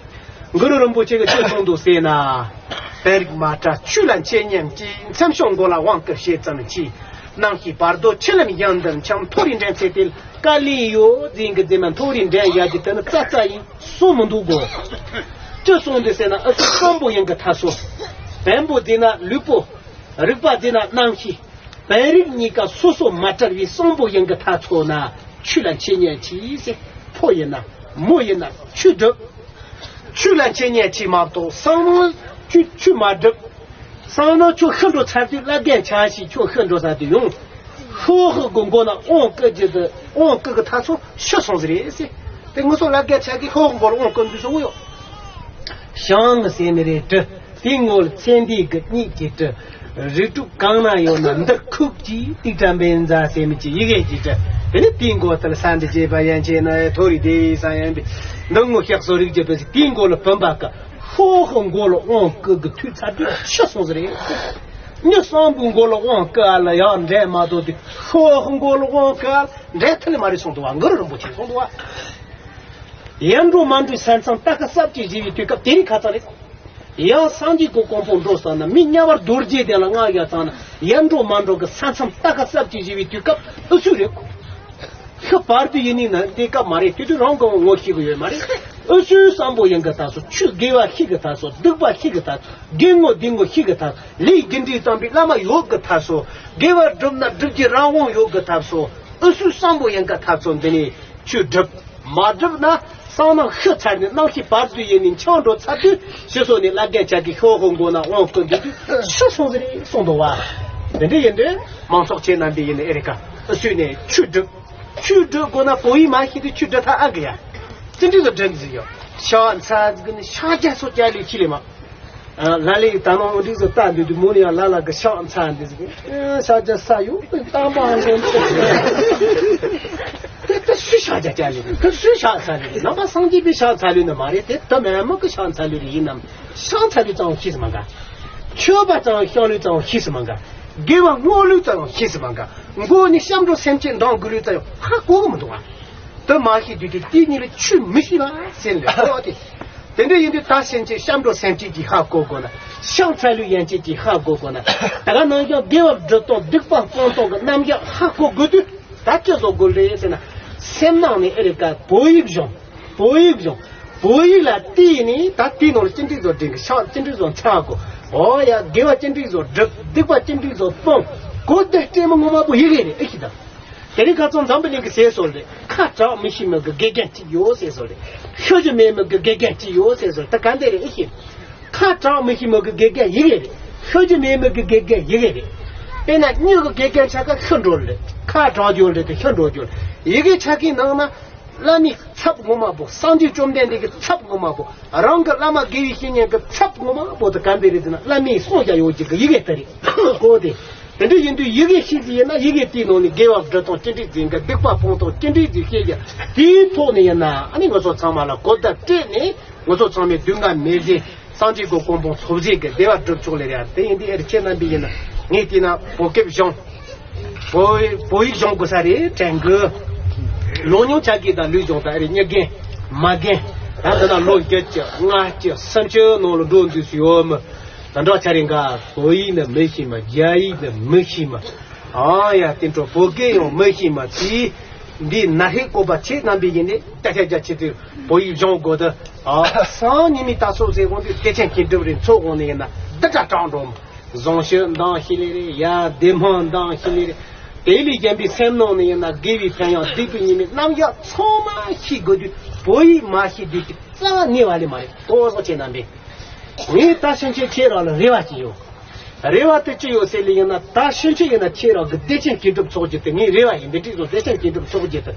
གུ་རུ་རིན་པོ་ཆེ་གིས་ཅི་གསུངས་འདུག་ཟེར་ན། དཔོན་རིགས་མ་བཀྲ་ཆོས་ལ་འཆད་ཉན་གྱིས། མཚན་བྱང་མགོ་ལ་དབང་བསྐུར་བྱེད་ཙམ་གྱིས། རྣམ་ཤེས་བར་དོ་ཆུ་ལམ་ཡང་འདིར་འཁྱམས། མཐོ་རིས་འགྲན་ཚེ་དེ་ལ་དཀའ་ལས་ཡོད། རྫིང་གི་རྫི་མ་མཐོ་རིས་འགྲན་ཡ་གི་དེ་ནི་རྩ་རྩ་ཡིན་གསུང་མི་འདུག་གོ། ཅི་གསུངས་འདུག་ཟེར་ན། ཨ་སུ་གསུམ་པོ་ཡིན་གི་ཐ་སོ། བེམ་པོ་རྫི་ན་ལུས་པོ། རིག་པ་རྫི་ན་རྣམ་ཤེས། བེམ་རིག་གཉིས་ཀ་སོ་སོ་མ་བྲལ་བའི་གསུམ་པོ་ཡིན་གི་ཐ་ཚོ་ན། ཆོས་ལ་འཆད་ཉན་གྱིས་ཟེར། ཕོ་ཡིན་ན་མོ་ཡིན་ན་ཆོས་སྒྲུབ། ཆོས་ལ་འཆད་ཉན་གྱིས་མ་གཏོགས་སང་ནང་ཆོས་ཆོས་མ་སྒྲུབ། སང་ནང་ཁྱོད་ཤི་འགྲོ་ཚར་དུས། བླ་རྒན་ཆ་ཞིག་ཁྱོད་ཤི་འགྲོ་ཚར་དུས་ཡོང་། ཤོག་ཤོག་གི་མགོ་ན་དབང་བསྐུར་གྱི་དུ། དབང་བསྐུར་གི་ཐ་ཚོ་ཤི་སོང་ཟེར་རེད་ཟེར། དེ་ངུ་སོང་། བླ་རྒན་ཆ་གིས་ཤོག་ཤོག་མགོ་ལ་དབང་བསྐུར་འདུག་ཟེར་གོ་ཡོད། ཞང་ཟེར་ནི་རེད་དྲི། དེའི་ངོ་ལ་ཚེ་འདས་ཀྱི་གཉིད་ཀྱི་དྲི། རིགས་དྲུག་གང་ན་ཡོད་ན་འདིར་ཁུག་ཅིག། ཏིག་ཏྲ་བཛྲ་ཟེར་མི་གྱི་ཡི་གེ་གི་དྲི། དེ་ནི་དེའི་མགོ་ལྟར་ས་འདི་བྱེད་པ་ཡན་ཆད་ན། མཐོ་རིས་དེ་ས་ཡན་པའི་འདི་ངོ་ཤག་སོ་རིགས་བརྒྱུད་པའི་དེའི་མགོ་ལ་བུམ་པ་ཀ་ཤོག་ཤོག་མགོ་ལ་དབང་བསྐུར་གི་ཐུག་ཚར་དུས་ཤི་སོང་ཟེར་རེད། མྱི་གསུམ་པོའི་མགོ་ལ་དབང་བསྐུར་ལ་ཡང་འདྲེན་མ་ཐུབ་དུས། ཤོག་ཤོག་མགོ་ལ་དབང་བསྐུར་འདྲེན་ཐུབ་ནི་མ་རེད་གསུངས་འདུག་བ། གུ་རུ་རིན་པོ་ཆེས་གསུངས་འདུག་བ། ཡར་འགྲོ་མར་འགྲོའི་ས་མཚམས་རྟ་ཁ་གསབ་ཀྱིས་བཞེས་པའི་དུས་སྐབས་དེ་རིང་ཁ་ཚ་རེད། ཡང་སངས་རྒྱས་ཀྱི་གོ་འཕང་འགྲོ་ས་ན་མི་དམྱལ་བར་རྡོ་རྗེ་གདན་ལ་མངའ་ཡ་ཚང་ན། ཡར་འགྲོ་མར་འགྲོ་གི་ས་མཚམས་རྟ་ཁ་གསབ་ཀྱིས་བཞེས་པའི་དུས་སྐབས་ཨུ་ཚུགས་རེད། ཤི་བར་དུ་ཡིན་ནི་ན་དེ་སྐབས་མ་རེད། དེ་དུས་རང་གི་ངོ་ཤེས་གི་ཡོད་མ་རེད། ཨུ་ཚུགས་བཟང་པོ་ཡིན་གི་ད་སོ། ཆོས་དགེ་བ་ཤེས་གི་ད་སོ། སྡིག་པ་ཤེས་གི་ད་སོ། དགེ་ངོ་སྡིག་ངོ་ཤེས་གི་ད་སོ། ལས་རྒྱུ་འབྲས་དམ་པའི་བླ་མ་ཡོད་གི་ད་སོ། དགེ་བ་བསྒྲུབ་ན་སྒྲུབ་ཀྱི་རང་དབང་ཡོད་གི་ད་སོ། ཨུ་ཚུགས་བཟང་པོ་ཡིན་གི་ད་སོ། འདི་ནས་ཆོས་སྒྲུབ། མ་བསྒྲུབས་ན་སང་ནང་ཤི་ཚར་ནས་རྣམ་ཤེས་བར་དོ་ཡི་ནས་འཁྱམས་འགྲོ་ཚར་དུས། ཞེས་སོགས་ནས་བླ་རྒན་ཆ་གིས་ཤོག་ཤོག་མགོ་ན་དབང་བསྐུར་འདུག་དུས་ཤི་སོང་ཟེར་རེད་གསུངས་འདུག་བ། དེ་འདྲ་ཡིན་དུས་མང་ཚོགས་ཁྱེད་རྣམ་པས་ཡིན་ནའི་ཨེ་རེད་ཀ། ཨུ་ཚུགས་ནས་ཆོས་སྒྲུབ། ཆོས་སྒྲུབ་དགོས་ན་བོད་ཡིག་མ་ཤེས་དུས་ཆོས་སྒྲུབ་ཐབས་ཨ་གི་ཡ། ཅི་འདྲ་ཟེར་སྒྲུབ་ཟིག་ཡོད། ཤ་ཚ་ཟིག་ནི་ཤ་རྒྱ་སོ་རྒྱ་ལས་ཁྱི་ལས་མ། ལ་ལས་ད་ནང་འདི་ཚོ་ལྟ་འདུག་དུས་མོ་ནི་ཡང་ལ་ལ་གི་ཤག་ཚ་འདི་ཟིག་ཤག་རྒྱ་ས་ཡོད་པའི་གཏམ་པ་ཧང་ཧང་ཚ། དེ་ལྟ་སུས་ཤག་རྒྱ་རྒྱ་ལས་ནི་དེ་སུས་ཤག་ཚ་ལས་ནི་ནང་པ་སངས་རྒྱས་པའི་ཤག་ཚ་ལས་ནི་མ་རེད། དེ་ད་མེན་མ་གི་ཤག་ཚ་ལས་རེད། ཡིན་ནམ་ཤག་ཚ་ལས་ཙང་ཤེས་སུ་མ་འགའ། ཆོས་པ་ཙང་ཤག་ལས་ཙང་ཤེས་སུ་མ་འགའ། དགེ་བ་བསྔོ་ལས་ཙང་ཤེས་སུ་མ་འགའ། མགོ་ནི་སྐྱབས་འགྲོ་སེམས་བསྐྱེད་འདང་དགོས་ལས་ཙང་ཧ་གོ་གི་མི་འདུག་ཨ། དེ་མ་ཤེས་དུས་དེ་དེ་གཉིས་ལ་ཆོས་མི་ཤེས་ལ་ཟེར་ལེ་ཧོ་དེ། དེ་འདྲ་ཡིན་དུས་ད་ཕྱིན་ཆད་སྐྱབས་འགྲོ་སེམས་བསྐྱེད་ཀྱིས་ཧ་གོ་དགོས་ན། ཤག་ཚ་ལུས་ཡན་ཆད་ཀྱིས་ཧ་གོ་དགོས་ན། ད་ག་ནང་བཞིན་དགེ་བ་སྒྲུབ་སྟངས་སྡིག་པ་སྤོང་སྟངས་ཀྱི་རྣམ་གཞག་ཧ་གོ་དགོས་དུས་ད་ཅི་བཟོ་དགོས་རེད་ཟེར་ན། སེམས་ནང་ནས་ཨེ་རེད་ཀ་བོད་ཡིག་སྦྱོང་། བོད་ཡིག་སྦྱོང་། བོད་ཡིག་ལ་བལྟས་ནས་ད་དེའི་ནང་ལ་ཅི་འདྲ་བཟོ་འདྲེན་གི། ཤག་ཅི་འདྲ་བཟོ་ཚ་གོ། འོ་ཡ་དགེ་བ་ཅི་འདྲ་བཟོ་སྒྲུབ། སྡིག་པ་ཅི་འདྲ་བཟོ་སྤོང་། གོ་བདེ་སྤྲད་མི་ངོ་མ་པོ་ཡི་གེ་རེད་ཨེ་ཤི་ད། དེ་རིང་ཁ་སང་འཛམ་བུ་གླིང་གི་ཟེར་སྲོལ་རེད། ཁ་གྲག་མི་ཤེས་མི་གི་དགེ་རྒན་གཅིག་ཡོད་ཟེར་སྲོལ་རེད། ཤོད་རྒྱུ་མེད་མི་གི་དགེ་རྒན་གཅིག་ཡོད་ཟེར་སྲོལ་རེད། ད་ག་འདྲ་རེད་ཨེ་ཤེས། ཁ་གྲག་མི་ཤེས་མི་གི་དགེ་རྒན་ཡི་གེ་རེད། ཤོད་རྒྱུ་མེད་མི་གི་དགེ་རྒན་ཡི་གེ་རེད། དཔེར་ན་སྨྱུག་གི་དགེ་རྒན་ཆ་ག་ཤི་འགྲོ་རེད། ཁ་གྲག་རྒྱུ་རེད་དེ་ཤི་འགྲོ་རྒྱུ་རེད། ཡི་གེ་ཆ་གའི་ནང་ན། བླ་མའི་ཚབ་ངོ་མ་པོ། སངས་རྒྱས་བཅོམ་ལྡན་འདས་ཀྱི་ཚབ་ངོ་མ་པོ། རང་གི་བླ་མ་དགེ་བའི་བཤེས་གཉེན་གྱི་ཚབ་ངོ་མ་པོ་དེ་ག་འདི་རེད་ཟེར་ན། བླ་མའི་གསུང་བྱ་ཡོད་ཀྱི་གི་ཡི་གེ་དེ་རེད། གོ་དེ། དེ་འདྲ་ཡིན་དུས་ཡི་གེ་ཤེས་ཀྱི་ཡིན་ན། ཡི་གེ་དེའི་ནང་ནས་དགེ་བ་སྒྲུབ་སྟངས་ཅི་འདྲ་ཅིག་གི། སྡིག་པ་སྤོང་སྟངས་ཅི་འདྲ་ཅིག་ཤེས་ཀྱི། དེའི་ཐོག་ནས་ཡིན་ན་ཨ་ནི་ང་ཚོ་ཚང་མ་ལ་གོ་བརྡ་སྤྲད་ནས། ང་ཚོ་ཚང་མས་སྡུག་བསྔལ་མེད་ཅིང་སངས་རྒྱས་ཀྱི་གོ་འཕང་ཐོབ་ཅིག་གི་བདེ་བ་སྒྲུབ་ཆོག་ལེ་རེད། དེ་ཡིན་དུས་ཨེ་རེད། ཁྱེད་རྣམ་པས་ཡིན་ན། ངས་བལྟས་ན་བོད་སྐད་སྦྱོང་། བོད་བོད་ཡིག་སྦྱོང་དགོས་ས་རེད་དྲན་གི། ལོ་ཉུང་ཆ་གི་ད་ལུས་སྦྱོང་ད་ཨེ་རེད། མྱི་རྒན་མ་རྒན། ད་འདི་ན་ལོ་བརྒྱད་ཅུ་ལྔ་བཅུ་སུམ་ཅུ་ནང་ལ་འགྲོ་འདུག་སུ་ཡོད་མི། ད་འདྲ་ཆ་རེ་འགའ་བོད་ཡིག་ནི་མི་ཤེས་མ། རྒྱ་ཡིག་ནི་མི་ཤེས་མ། ཨ་ཡ། དེ་འཕྲོ་བོད་སྐད་ཡང་མི་ཤེས་མ། དེ་འདི་ན་ཧེ་བཀོད་པ་ཆེ་རྣམ་པས་ཡིན་ནས་ཏ་ཆ་རྒྱ་ཆེ་དུས་བོད་ཡིག་སྦྱོང་དགོས་དུ། ཨ་སང་ཉི་མའི་ད་སོ་ཟེར་དགོངས་དུས་བདེ་ཆེན་སྐྱིན་གྲུབ་རེ་མཚོ་དགོངས་ནས་ཡིན་ན་འདི་འདྲ་དྲང་འགྲོ་མ། བཟང་སྤྱོད་འདང་ཤེས་ལེ་རེད་ཡ། བདེ་སྨོན་འདང་ཤེས་ལེ་རེད། དེ་ལས་གཞན་པའི་སེམས་ནང་ནས་ཡིན་ན་དགེ་བའི་ཕན་ཡོན་སྡིག་པའི་ཉེས་དམིགས་རྣམ་གཞག་ཚང་མ་ཤེས་དགོས་དུས་བོད་ཡིག་མ་ཤེས་དུས་ཀྱི་རྩ་བ་ནས་བ་ལས་མ་རེད། ལྟོས་བཟོ་བྱེད་ན་འདི། ངས་ད་ཕྱིན་ཆད་ཁྱེད་རང་ལ་རེ་བ་ཅིག་ཡོད། རེ་བ་དེ་ཅི་ཡོད་ཟེར་ལེ་ཡིན་ན། ད་ཕྱིན་ཆད་ཡིན་ན་ཁྱེད་རང་གི་བདེ་ཆེན་སྐྱིན་གྲུབ་ཚོགས་རྒྱུ་དེ་ངའི་རེ་བ་ཡིན། འདི་འགྲིག་སོང་། བདེ་ཆེན་སྐྱིན་གྲུབ་ཚོགས་རྒྱུ་དེ།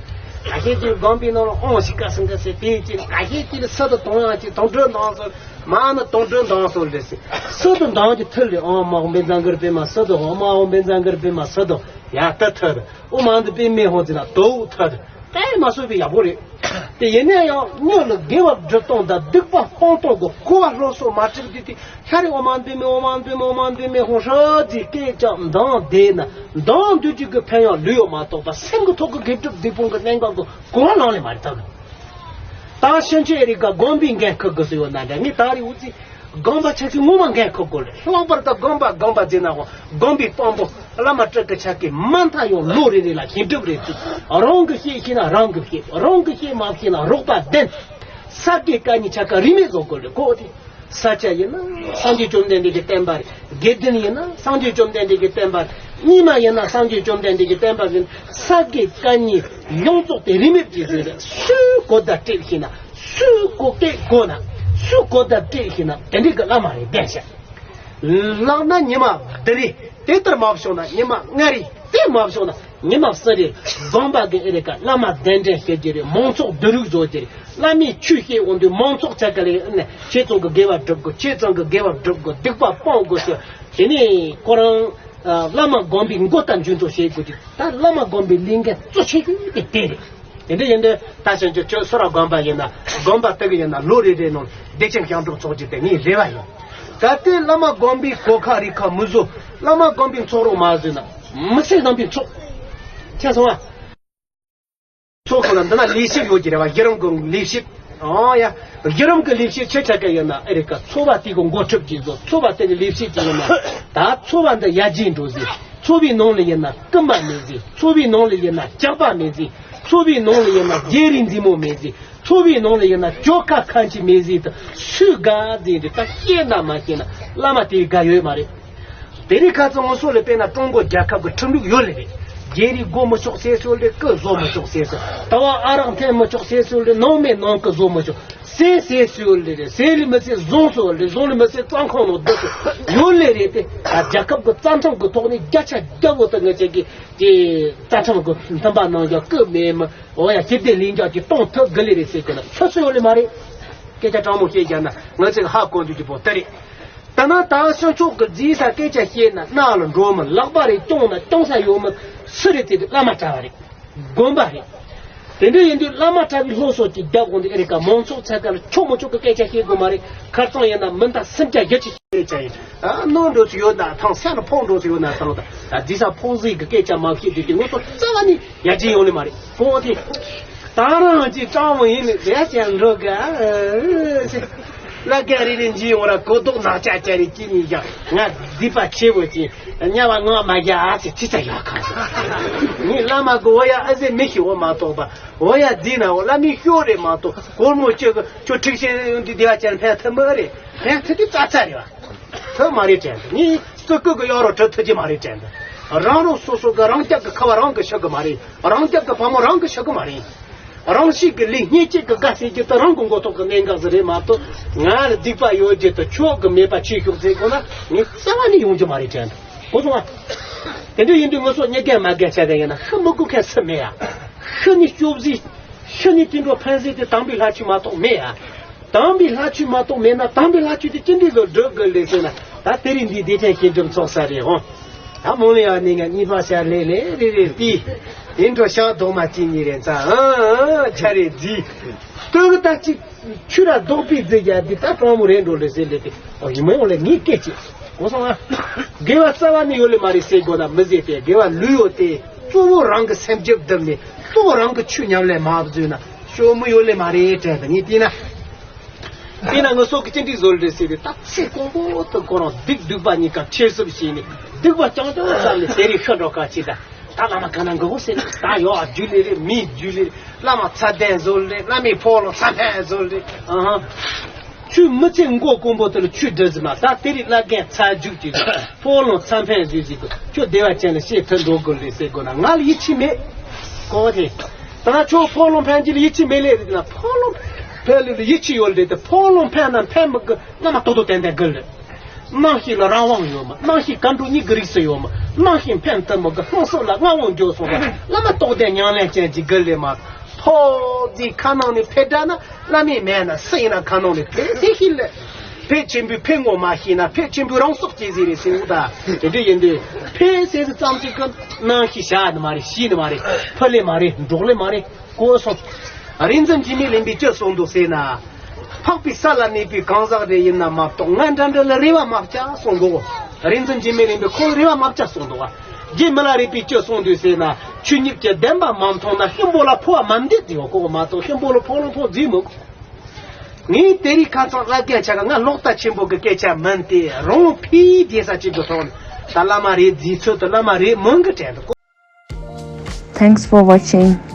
ད་ཁྱེད་ཀྱི་དགོན་པའི་ནང་ལ་ཨོང་ཞིག་དཀའ་སེ་འགའ་སེ་དེའི་ཅིག་ད་ཁྱེད་ཀྱི་ལ་སུ་དང་དོང་ཡང་ཅིག་དོང་གྲོས་འདང་སོ། མ་ནི་དོང་གྲོས་འདང་སོ་ལེ་སི། སུ་དང་འདང་གི་ཐུར་ལེ་ཨོང་མ་ཧོང་བན་ཛང་གར་པེ་མ་སུ་དང་ཧོང་མ་ཧོང་བན་ཛང་གར་པེ་མ་སུ་དང་ཡ་ད་ཐུར་ཨོ་མ་འདི་པེ་མེ་ཧོང་ཅི་ན་དོ་ཐུར། ད་མ་སོས་པའི་ཡག་པོ་རེད། དེ་ཡིན་ན་ཡང་སྔོན་ལ་དགེ་བ་སྒྲུབ་སྟངས་དང་སྡིག་པ་སྤོང་སྟངས་ཀྱི་གོ་བ་སློབ་གསོ་མ་སྤྲད་དུས་དེ་ཤ་རི་ཨོ་མ་འདི་མེ་ཨོ་མ་འདི་མེ་ཨོ་མ་འདི་མེ་ཧོང་ཧྲ་ཅིག་སྐད་ཅིག་འདང་བསྡད་ན། འདང་བསྡུས་ཀྱི་གི་ཕན་ཡོན་ལོས་ཡོད་མ་གཏོགས་པ། སེམས་ཀྱི་ཐོག་གི་དགེ་སྒྲུབ་སྡིག་སྤོང་གི་གནད་འགག་གི་གོ་བ་ལོན་ལེ་མ་རེད་ད་གི། ད་ཕྱིན་ཆད་རིག་ག་དགོན་པའི་འགན་འཁུར་དགོས་སུ་ཡོད་ན་འདྲ། ངས་ད་རེས་འུ་ཚོའི་དགོན་པ་ཆ་ཚང་ངོ་མ་འགན་འཁུར་དགོས་རེད། ལྷག་པར་དུ་དགོན་པ་དགོན་པ་ཟེར་ན་འོ་དགོན་པའི་དཔོན་པོ་བླ་མ་སྤྲུལ་སྐུ་ཆ་ཚང་མ་མཐའ་ཡང་ལོ་རེ་རེ་ལ་ཞིབ་འཇུག་རེ་བྱེད། རང་གི་ཤེས་ཤེས་ན་རང་གི་ཤེས། རང་གི་ཤེས་མ་ཤེས་ན་རོགས་པ་བདེན། ས་དགེ་བཀའ་རྙིང་ཆ་ཚང་རིས་མེད་བཟོ་དགོས་རེད་གོ། དེ་ས་སྐྱ་ཡིན་ན་སངས་རྒྱས་བཅོམ་ལྡན་འདས་ཀྱི་བསྟན་པ་རེད། དགེ་ལྡན་ཡིན་ན་སངས་རྒྱས་བཅོམ་ལྡན་འདས་ཀྱི་བསྟན་པ་རེད། རྙིང་མ་ཡིན་ན་སངས་རྒྱས་བཅོམ་ལྡན་འདས་ཀྱི་བསྟན་པ་རེད། ས་དགེ་བཀའ་རྙིང་ཡོངས་རྫོགས་དེ་རིས་མེད་ཀྱི་ཟེར་རེད། སུས་གོ་བརྡ་སྤྲད་ཤེས་ན། སུས་གོ་སྐད་གོ་ན། སུས་གོ་བརྡ་སྤྲད་ཤེས་ན་དེ་འདྲའི་གི་བླ་མ་རེད་བདེན་ཤག་ལགས་ན་ཉི་མ་བདུན་རེ། དེ་ལྟར་མ་བྱུང་ན་ཉི་མ་ལྔ་རེ། དེ་མ་བྱུང་ན་ཉི་མ་གསུམ་རེ། དགོན་པ་གི་ཨེ་རེད་ཀ་བླ་མ་གདན་འདྲེན་བྱེད་རྒྱུ་རེད། མང་ཚོགས་བསྡུ་རུག་བཟོ་རྒྱུ་རེད། བླ་མས་ཆོས་བཤད་འོང་དུས་མང་ཚོགས་ཆ་ག་ལས་ཨེ་ནས་ཁྱེད་ཚང་གི་དགེ་བ་སྒྲུབ་དགོས། ཁྱེད་ཚང་གི་དགེ་བ་སྒྲུབ་དགོས། སྡིག་པ་སྤོང་དགོས་ཟེར། དེ་ནས་ཁོ་རང་བླ་མ་དགོན་པའི་མགོ་ལྟ་འཇུ་འཛུགས་བྱེད་དགོས་དུས། ད་བླ་མ་དགོན་པའི་ལས་འགན་གཙོ་ཆེ་ཤོས་དེ་དེ་རེད། དེ་འདྲ་ཡིན་དུས་ད་ཕྱིན་ཆད་ཁྱོད་སོ་ར་དགོན་པ་ཡིན་ན་དགོན་པ་དེ་གི་ཡིན་ན་ལོ་རེ་རེ་ནང་བདེ་ཆེན་སྐྱིན་གྲུབ་ཚོགས་རྒྱུ་དེ་ངའི་རེ་བ་ཡིན། གལ་ཏེ་བླ་མ་དགོན་པའི་གོ་ཁ་རི་ཁ་མི་བཟོ། བླ་མ་དགོན་པའི་ཚོགས་རོགས་མ་བཟོས་ན་མི་ཚེ་ནང་པའི་ཚོགས་ཆད་སོང་ཨ། ཚོགས་ཁོ་ལ་འདི་ན་ལས་བྱེད་ཡོད་ཀྱི་རེད་བ། བརྒྱུད་རིམ་གྱི་ལས་བྱེད། ཨོ་ཡ། བརྒྱུད་རིམ་གྱི་ལས་བྱེད་ཆེ་ཆ་ག་ཡིན་ན་ཨེ་རེད་ཀ། ཚོགས་པ་དེ་གི་འགོ་ཁྲིད་ཀྱི་བཟོ། ཚོགས་པ་དེ་གི་ལས་བྱེད་ཀྱི་ཡིན་ན། ད་ཚོགས་པ་འདི་ཡར་རྒྱས་འགྲོ་ཟེར། ཚོགས་པའི་ནང་ལ་ཡིན་ན་རྐུན་མ་མེད་ཟེར། ཚོགས་པའི་ནང་ལ་ཡིན་ན་ཇག་པ་མེད་ཟེར། ཚོགས་པའི་ནང་ལ་ཡིན་ན་བརྗེ་རེས་འཛིང་མོ་མེད་ཟེར། ཚོགས་པའི་ནང་ལ་ཡིན་ན་གྱོད་ཁ་ཁ་འཆི་མེད་ཟེར། ད་སུས་དགའ་ཟེར་འདི་ད་ཤེས་ན་མ་ཤེས་ན་བླ་མ་དེ་དགའ་ཡོད་མ་རེད། དེ་རིང་ཁ་སང་ང་ཚོ་ལ་དཔེར་ན་ཀྲུང་གོ་རྒྱལ་ཁབ་ཀྱི་ཁྲིམས་ལུགས་ཡོད་ལེ་རེད། བརྗེ་རེས་དགོས་མི་ཆོག་ཟེར་སྲོལ་ལེ། རྐུ་བཟོ་མི་ཆོག་ཟེར་སྲོལ། ད་བ་ཨ་རག་འཐེན་མི་ཆོག་ཟེར་སྲོལ་ལེ། ནང་མི་ནང་རྐུ་བཟོ་མི་ཆོག་ཟེར་ཟེར་སྲོལ་ལེ་རེད། ཟེར་ལེ་མི་ཟེར་བཟུང་སྲོལ་ལེ། བཟུང་ལེ་མི་ཟེར་བཙོན་ཁང་ནང་སྡོད་སྲོལ་ཡོད་ལེ་རེད། དེ་ད་རྒྱལ་ཁབ་ཀྱི་རྩ་ཁྲིམས་ཀྱི་ཐོག་ནས་བརྒྱ་ཆ་བརྒྱ་བོ་ད་ངེད་ཅག་གི་དེ་རྩ་ཁྲིམས་ཀྱི་མཐུན་པ་ནང་ཡང་རྐུ་མེད་མི། འོ་ཡ། སྤྱི་བདེ་ལྷིང་འཇགས་ཀྱི་གཏོང་ཐུབ་གི་ལེ་རེད་ཟེར་གི་ན་ཆོད་སྲོལ་ཡོད་ལེ་མ་རེད། སྐད་ཆ་དྲང་མོ་བཤད་རྒྱུ་ན་ང་ཚོས་ཧ་གོ་འདོད་ཀྱི་པོ་དེ་རེད། ད་ན་ད་ཤོད་ཆོག་གི་རྫིས་ས་སྐད་ཆ་བཤད་ན་རྣ་ལ་འགྲོ་མི། ལག་པ་རེ་རྐྱོང་ན་རྐྱོང་ས་ཡོད་མི། སུ་རེད་དེ་བླ་མ་གྲྭ་བ་རེད། དགོན་པ་རེད། དེ་འདྲ་ཡིན་དུས་བླ་མ་གྲྭ་བའི་སློབ་གསོ་ཅིག་རྒྱབ་འོང་དུས་ཨེ་རེད་ཀ། མང་ཚོགས་ཚ་ག་ལ་ཆོག་མི་ཆོག་གི་སྐད་ཆ་བཤད་དགོས་མ་རེད། ཁ་རྩང་ཡིན་ན་མི་འདའ་སུམ་བརྒྱ་བཞི་བཅུ་སྐད་ཆ་ཡིན། ཨ་ནོར་འགྲོ་སུ་ཡོད་ན་ཐང་། སེམས་ཕོག་འགྲོ་སུ་ཡོད་ན་ཐང་། ད་རྫིས་ས་ཕོག་ཟིག་གི་སྐད་ཆ་མ་བཤད་དུས་དེ་ངོ་སོ་རྩ་བ་ནས་ཡར་རྒྱས་ཡོང་ནི་མ་རེད། གོ་དེ། ད་རང་གཅིག་སྤྲང་བོ་ཡིན་ནི་རེད་ཅེས་འགྲོ་ག་ཨ་ཅེ། བླ་རྒན་རེ་རེ་འཇིག་ཡོང་ར་གོ་ལྡོག་ནག་ཅག་ཅག་རེ་སྐྱིད་ནི་ཡ། ང་སྡིག་པ་ཆེ་བོ་ཅིག་དམྱལ་བ་ངོ་མ་རྒྱ་ཨ་ཅེ་ཅི་ཙ་ཡག་གང་ཟེར། ངས་བླ་མ་གི་འོ་ཡ་ཨ་ཟེ་མི་ཤི་འོ་མ་གཏོགས་པ་འོ་ཡ་རྫིས་ན་འོ་བླ་མའི་ཤོག་རེ་མ་གཏོགས་གོར་མོ་ཅིག་གི་ཁྱོད་ཁྲིག་ཤེས་འདི་བདེ་བ་ཅན་ཕན་ཐུབ་མི་རེད། ཕན་ཐུབ་དུས་ཙག་ཙག་རེད་བ། ཐུབ་མ་རེད་དྲན་འདུག་ངས་སུ་ཀུ་གི་གཡོག་རོ་ཁྲིད་ཐུབ་ཀྱི་མ་རེད་དྲན་འདུག་རང་རང་སོ་སོ་གི་རང་རྒྱབ་ཀྱི་ཁ་བ་རང་གིས་ཕྱེ་གི་མ་རེད། རང་རྒྱབ་ཀྱི་བ་མོ་རང་གིས་ཕྱེ་གི་མ་རེད། རང་ཤུགས་ཀྱིས་ལས་སྙིང་རྗེ་གི་དགའ་བསུ་རྒྱུ་དེ་རང་གི་མགོ་ཐོག་གི་གནད་འགག་ཟིག་རེད་མ་གཏོགས། ང་ལ་སྡིག་པ་ཡོད་རྒྱུ་དེ་ཁྱོད་ཀྱིས་མེད་པ་བྱེད་ཤོག་ཟེར་དགོས་ན་ངས་རྩ་བ་ནས་ཡོང་རྒྱུ་མ་རེད་དྲན་འདུག་གོ་སོང་ང་། དེ་འདྲ་ཡིན་དུས་ང་ཚོ་མྱི་རྒན་མ་རྒན་ཆ་ག་ཡིན་ན་ཤི་མི་དགོས་མཁན་སུ་མེད་ཡ། ཤི་ནི་སྐྱོབ་རྩིས། ཤི་ནི་དེ་འགྲོ་ཕན་ཟེར་དེ་དམ་པའི་ལྷ་ཆོས་མ་གཏོགས་མེད་ཨ། དམ་པའི་ལྷ་ཆོས་མ་གཏོགས་མེད་ན་དམ་པའི་ལྷ་ཆོས་དེ་ཅི་འདྲའི་བཟོ་སྒྲུབ་དགོས་ལས་ཟེར་ན། ད་དེ་རིང་འདི་བདེ་ཆེན་སྐྱེ་འགྲུབ་ཚོགས་ས་རེད་ཧོ། ད་མོ་ལེ་ཡ་ནི་ང་གཉིས་པ་ཤ་ལེ་ལེ་རེ་རེ་ཏི། ཡིན་འགྲོ་ཤ་རྡོག་མ་ཅི་ཉི་རེ་ཙ་ཨ་ཨ་ཆ་རེ་རྫི། སྟོད་གི་ད་ཅི། ཆུ་ར་རྡོག་པའི་རྫི་རྒྱ་འདི་ད་གྲོང་མོ་རེད་འགྲོ་ལེ་ཟེར་ལེ་ཏི། ཨོ་ཡིན་མ་ཡོང་ལེ་ངའི་སྐད་ཅིག་གོ་སོང་ཨ། དགེ་བ་རྩ་བ་ནི་ཡོད་ལེ་མ་རེད་ཟེར་དགོས་ན་མི་ཟེར་ཏེ། དགེ་བ་ལུས་ཡོད་དེ། གཙོ་བོ་རང་གི་སེམས་རྒྱུད་བསྡུམ་ནས་གཙོ་བོ་རང་གི་ཆོས་ཉམས་ལེན་མ་བཟོས་ན་ཤོ་མི་ཡོད་ལེ་མ་རེད་དྲན་ད་ངས་བལྟས་ན། དེས་ན་ངུ་སོ་གི་ཅི་འདྲའི་བཟོ་ལེ་ཟེར་ཏེ། ད་ཚེ་གང་པོ་དུ་ཁོ་རང་སྡིག་སྡིག་པ་གཉིས་ཀ་ཁྱེར་སོ་བྱས་ནས་སྡིག་པ་རྐྱང་རྐྱང་ཙམ་ལས་དེ་རིགས་ཤོར་འགྲོ་ག་ཅི་ད། ད་བླ་མ་ག་ན་འགོ་ཟེར་ད་ཡོ་ཨ་རྒྱུ་ལེ་རེད་མི་རྒྱུ་ལེ་རེད། བླ་མ་ཚ་གདན་བཟོ་ལེ་བླ་མའི་ཕོ་ལོ་ཚ་ཕན་བཟོ་ལེ་ཨ། ཆུ་མི་ཚེ་མགོ་དཀོན་པོ་དེ་ལ་ཆུ་འདྲི་ཟི་མ་ད་དེ་རིགས་བླ་རྒན་ཚ་རྒྱུག་ཅིག་ཕོ་ལོ་ཚ་ཕན་བཟོས་ཟིག་གི་ཁྱོད་བདེ་བ་ཅན་ལ་ཤེས་ཐུབ་འགྲོ་དགོས་ལེ་ཟེར་དགོས་ན་ང་ལ་ཡིད་ཆེས་མེད། གོ་དེ། ད་ཁྱོད་ཕོ་ལོ་ཕན་གྱི་ལ་ཡིད་ཆེས་མེད་ལེ་རེད་ན་ཕོ་ལོ་ཕན་ལེ་ལ་ཡིད་ཆེས་ཡོད་ལེ་དེ་ཕོ་ལོ་ཕན་ན་ཕན་མི་དགོས་བླ་མ་ཏོག་ཏོག་ཏན་ཏན་དགོས་ལེ། རྣམ་ཤེས་ལ་རང་དབང་ཡོད་མ། རྣམ་ཤེས་ག་འགྲོ་གཉིས་ཀྱི་རིགས་སུ་ཡོད་མ། རྣམ་ཤེས་ཕན་ཐོགས་མ་གི་ལྷུང་བཟེད་ལ་མངའ་དབང་འཇོག་སོང་བ། བླ་མ་རྟོགས་ལྡན་ཉམས་ལེན་ཅན་གྱི་དགེ་ལས་མ། ཐོག་རྫིས་ཁ་ནང་ནས་ཕེབས་དྲགས་ན་བླ་མའི་མེད་ན་སུ་ཡིན་ན་ཁ་ནང་ནས་ཕེབས་དེ་ཤི་ལེ། ཕེབས་ཆེན་པོའི་ཕེབས་ངོ་མ་ཤེས་ན་ཕེབས་ཆེན་པོའི་རང་སྲོག་གཅོད་ཟེར་རེད་ཟེར་འུ་ད། དེ་འདྲ་ཡིན་དུས་ཕེབས་ཟེར་ཙམ་ཅིག་གི་རྣམ་ཤེས་བཞག་ནི་མ་རེད། ཤི་ནི་མ་རེད། ཕུ་ལེ་མ་རེད། འགྲོགས་ལེ་མ་རེད། གོ་སོང་། རིག་འཛིན་འཇིགས་མེད་གླིང་པས་ཅི་གསུངས་འདུག་ཟེར་ན། འཕགས་པའི་ས་ལ་གནས་པའི་གང་ཟག་རེ་ཡིན་ན་མ་གཏོགས་ང་འདྲ་འདྲ་ལ་རེ་བ་མ་བྱ་གསུངས་འདུག་རིག་འཛིན་འཇིགས་མེད་གླིང་པས་ཁོ་ལ་རེ་བ་མ་བྱ་གསུངས་འདུག་རྗེ་མི་ལ་རས་པས་ཅི་གསུངས་འདུག་ཟེར་ན། ཆོས་ཉིད་ཀྱི་བདེན་པ་མ་མཐོང་ན་ཤིང་ཕོ་ལ་འཕོ་བ་མ་འདེད་ཟེར་བ་ཁོ་མ་གཏོགས་ཤིང་ཕོ་ལ་འཕོ་ལོང་འཕོ་རྫིས་མོ། ངས་དེ་རིང་ཁ་སང་བླ་རྒན་ཆ་ག་ང་ལོག་ལྟ་ཆེན་པོ་གི་སྐད་ཆ་མིན་ཏེ་རང་ཕིའི་རྒྱལ་ས་གཅིག་ཏུ་ཐོག་ནས་ད་བླ་མ་རེད་རྫིས་ཚོད་དུ་བླ་མ་རེད་མོན་གི་དྲན་འདུག Thanks for watching.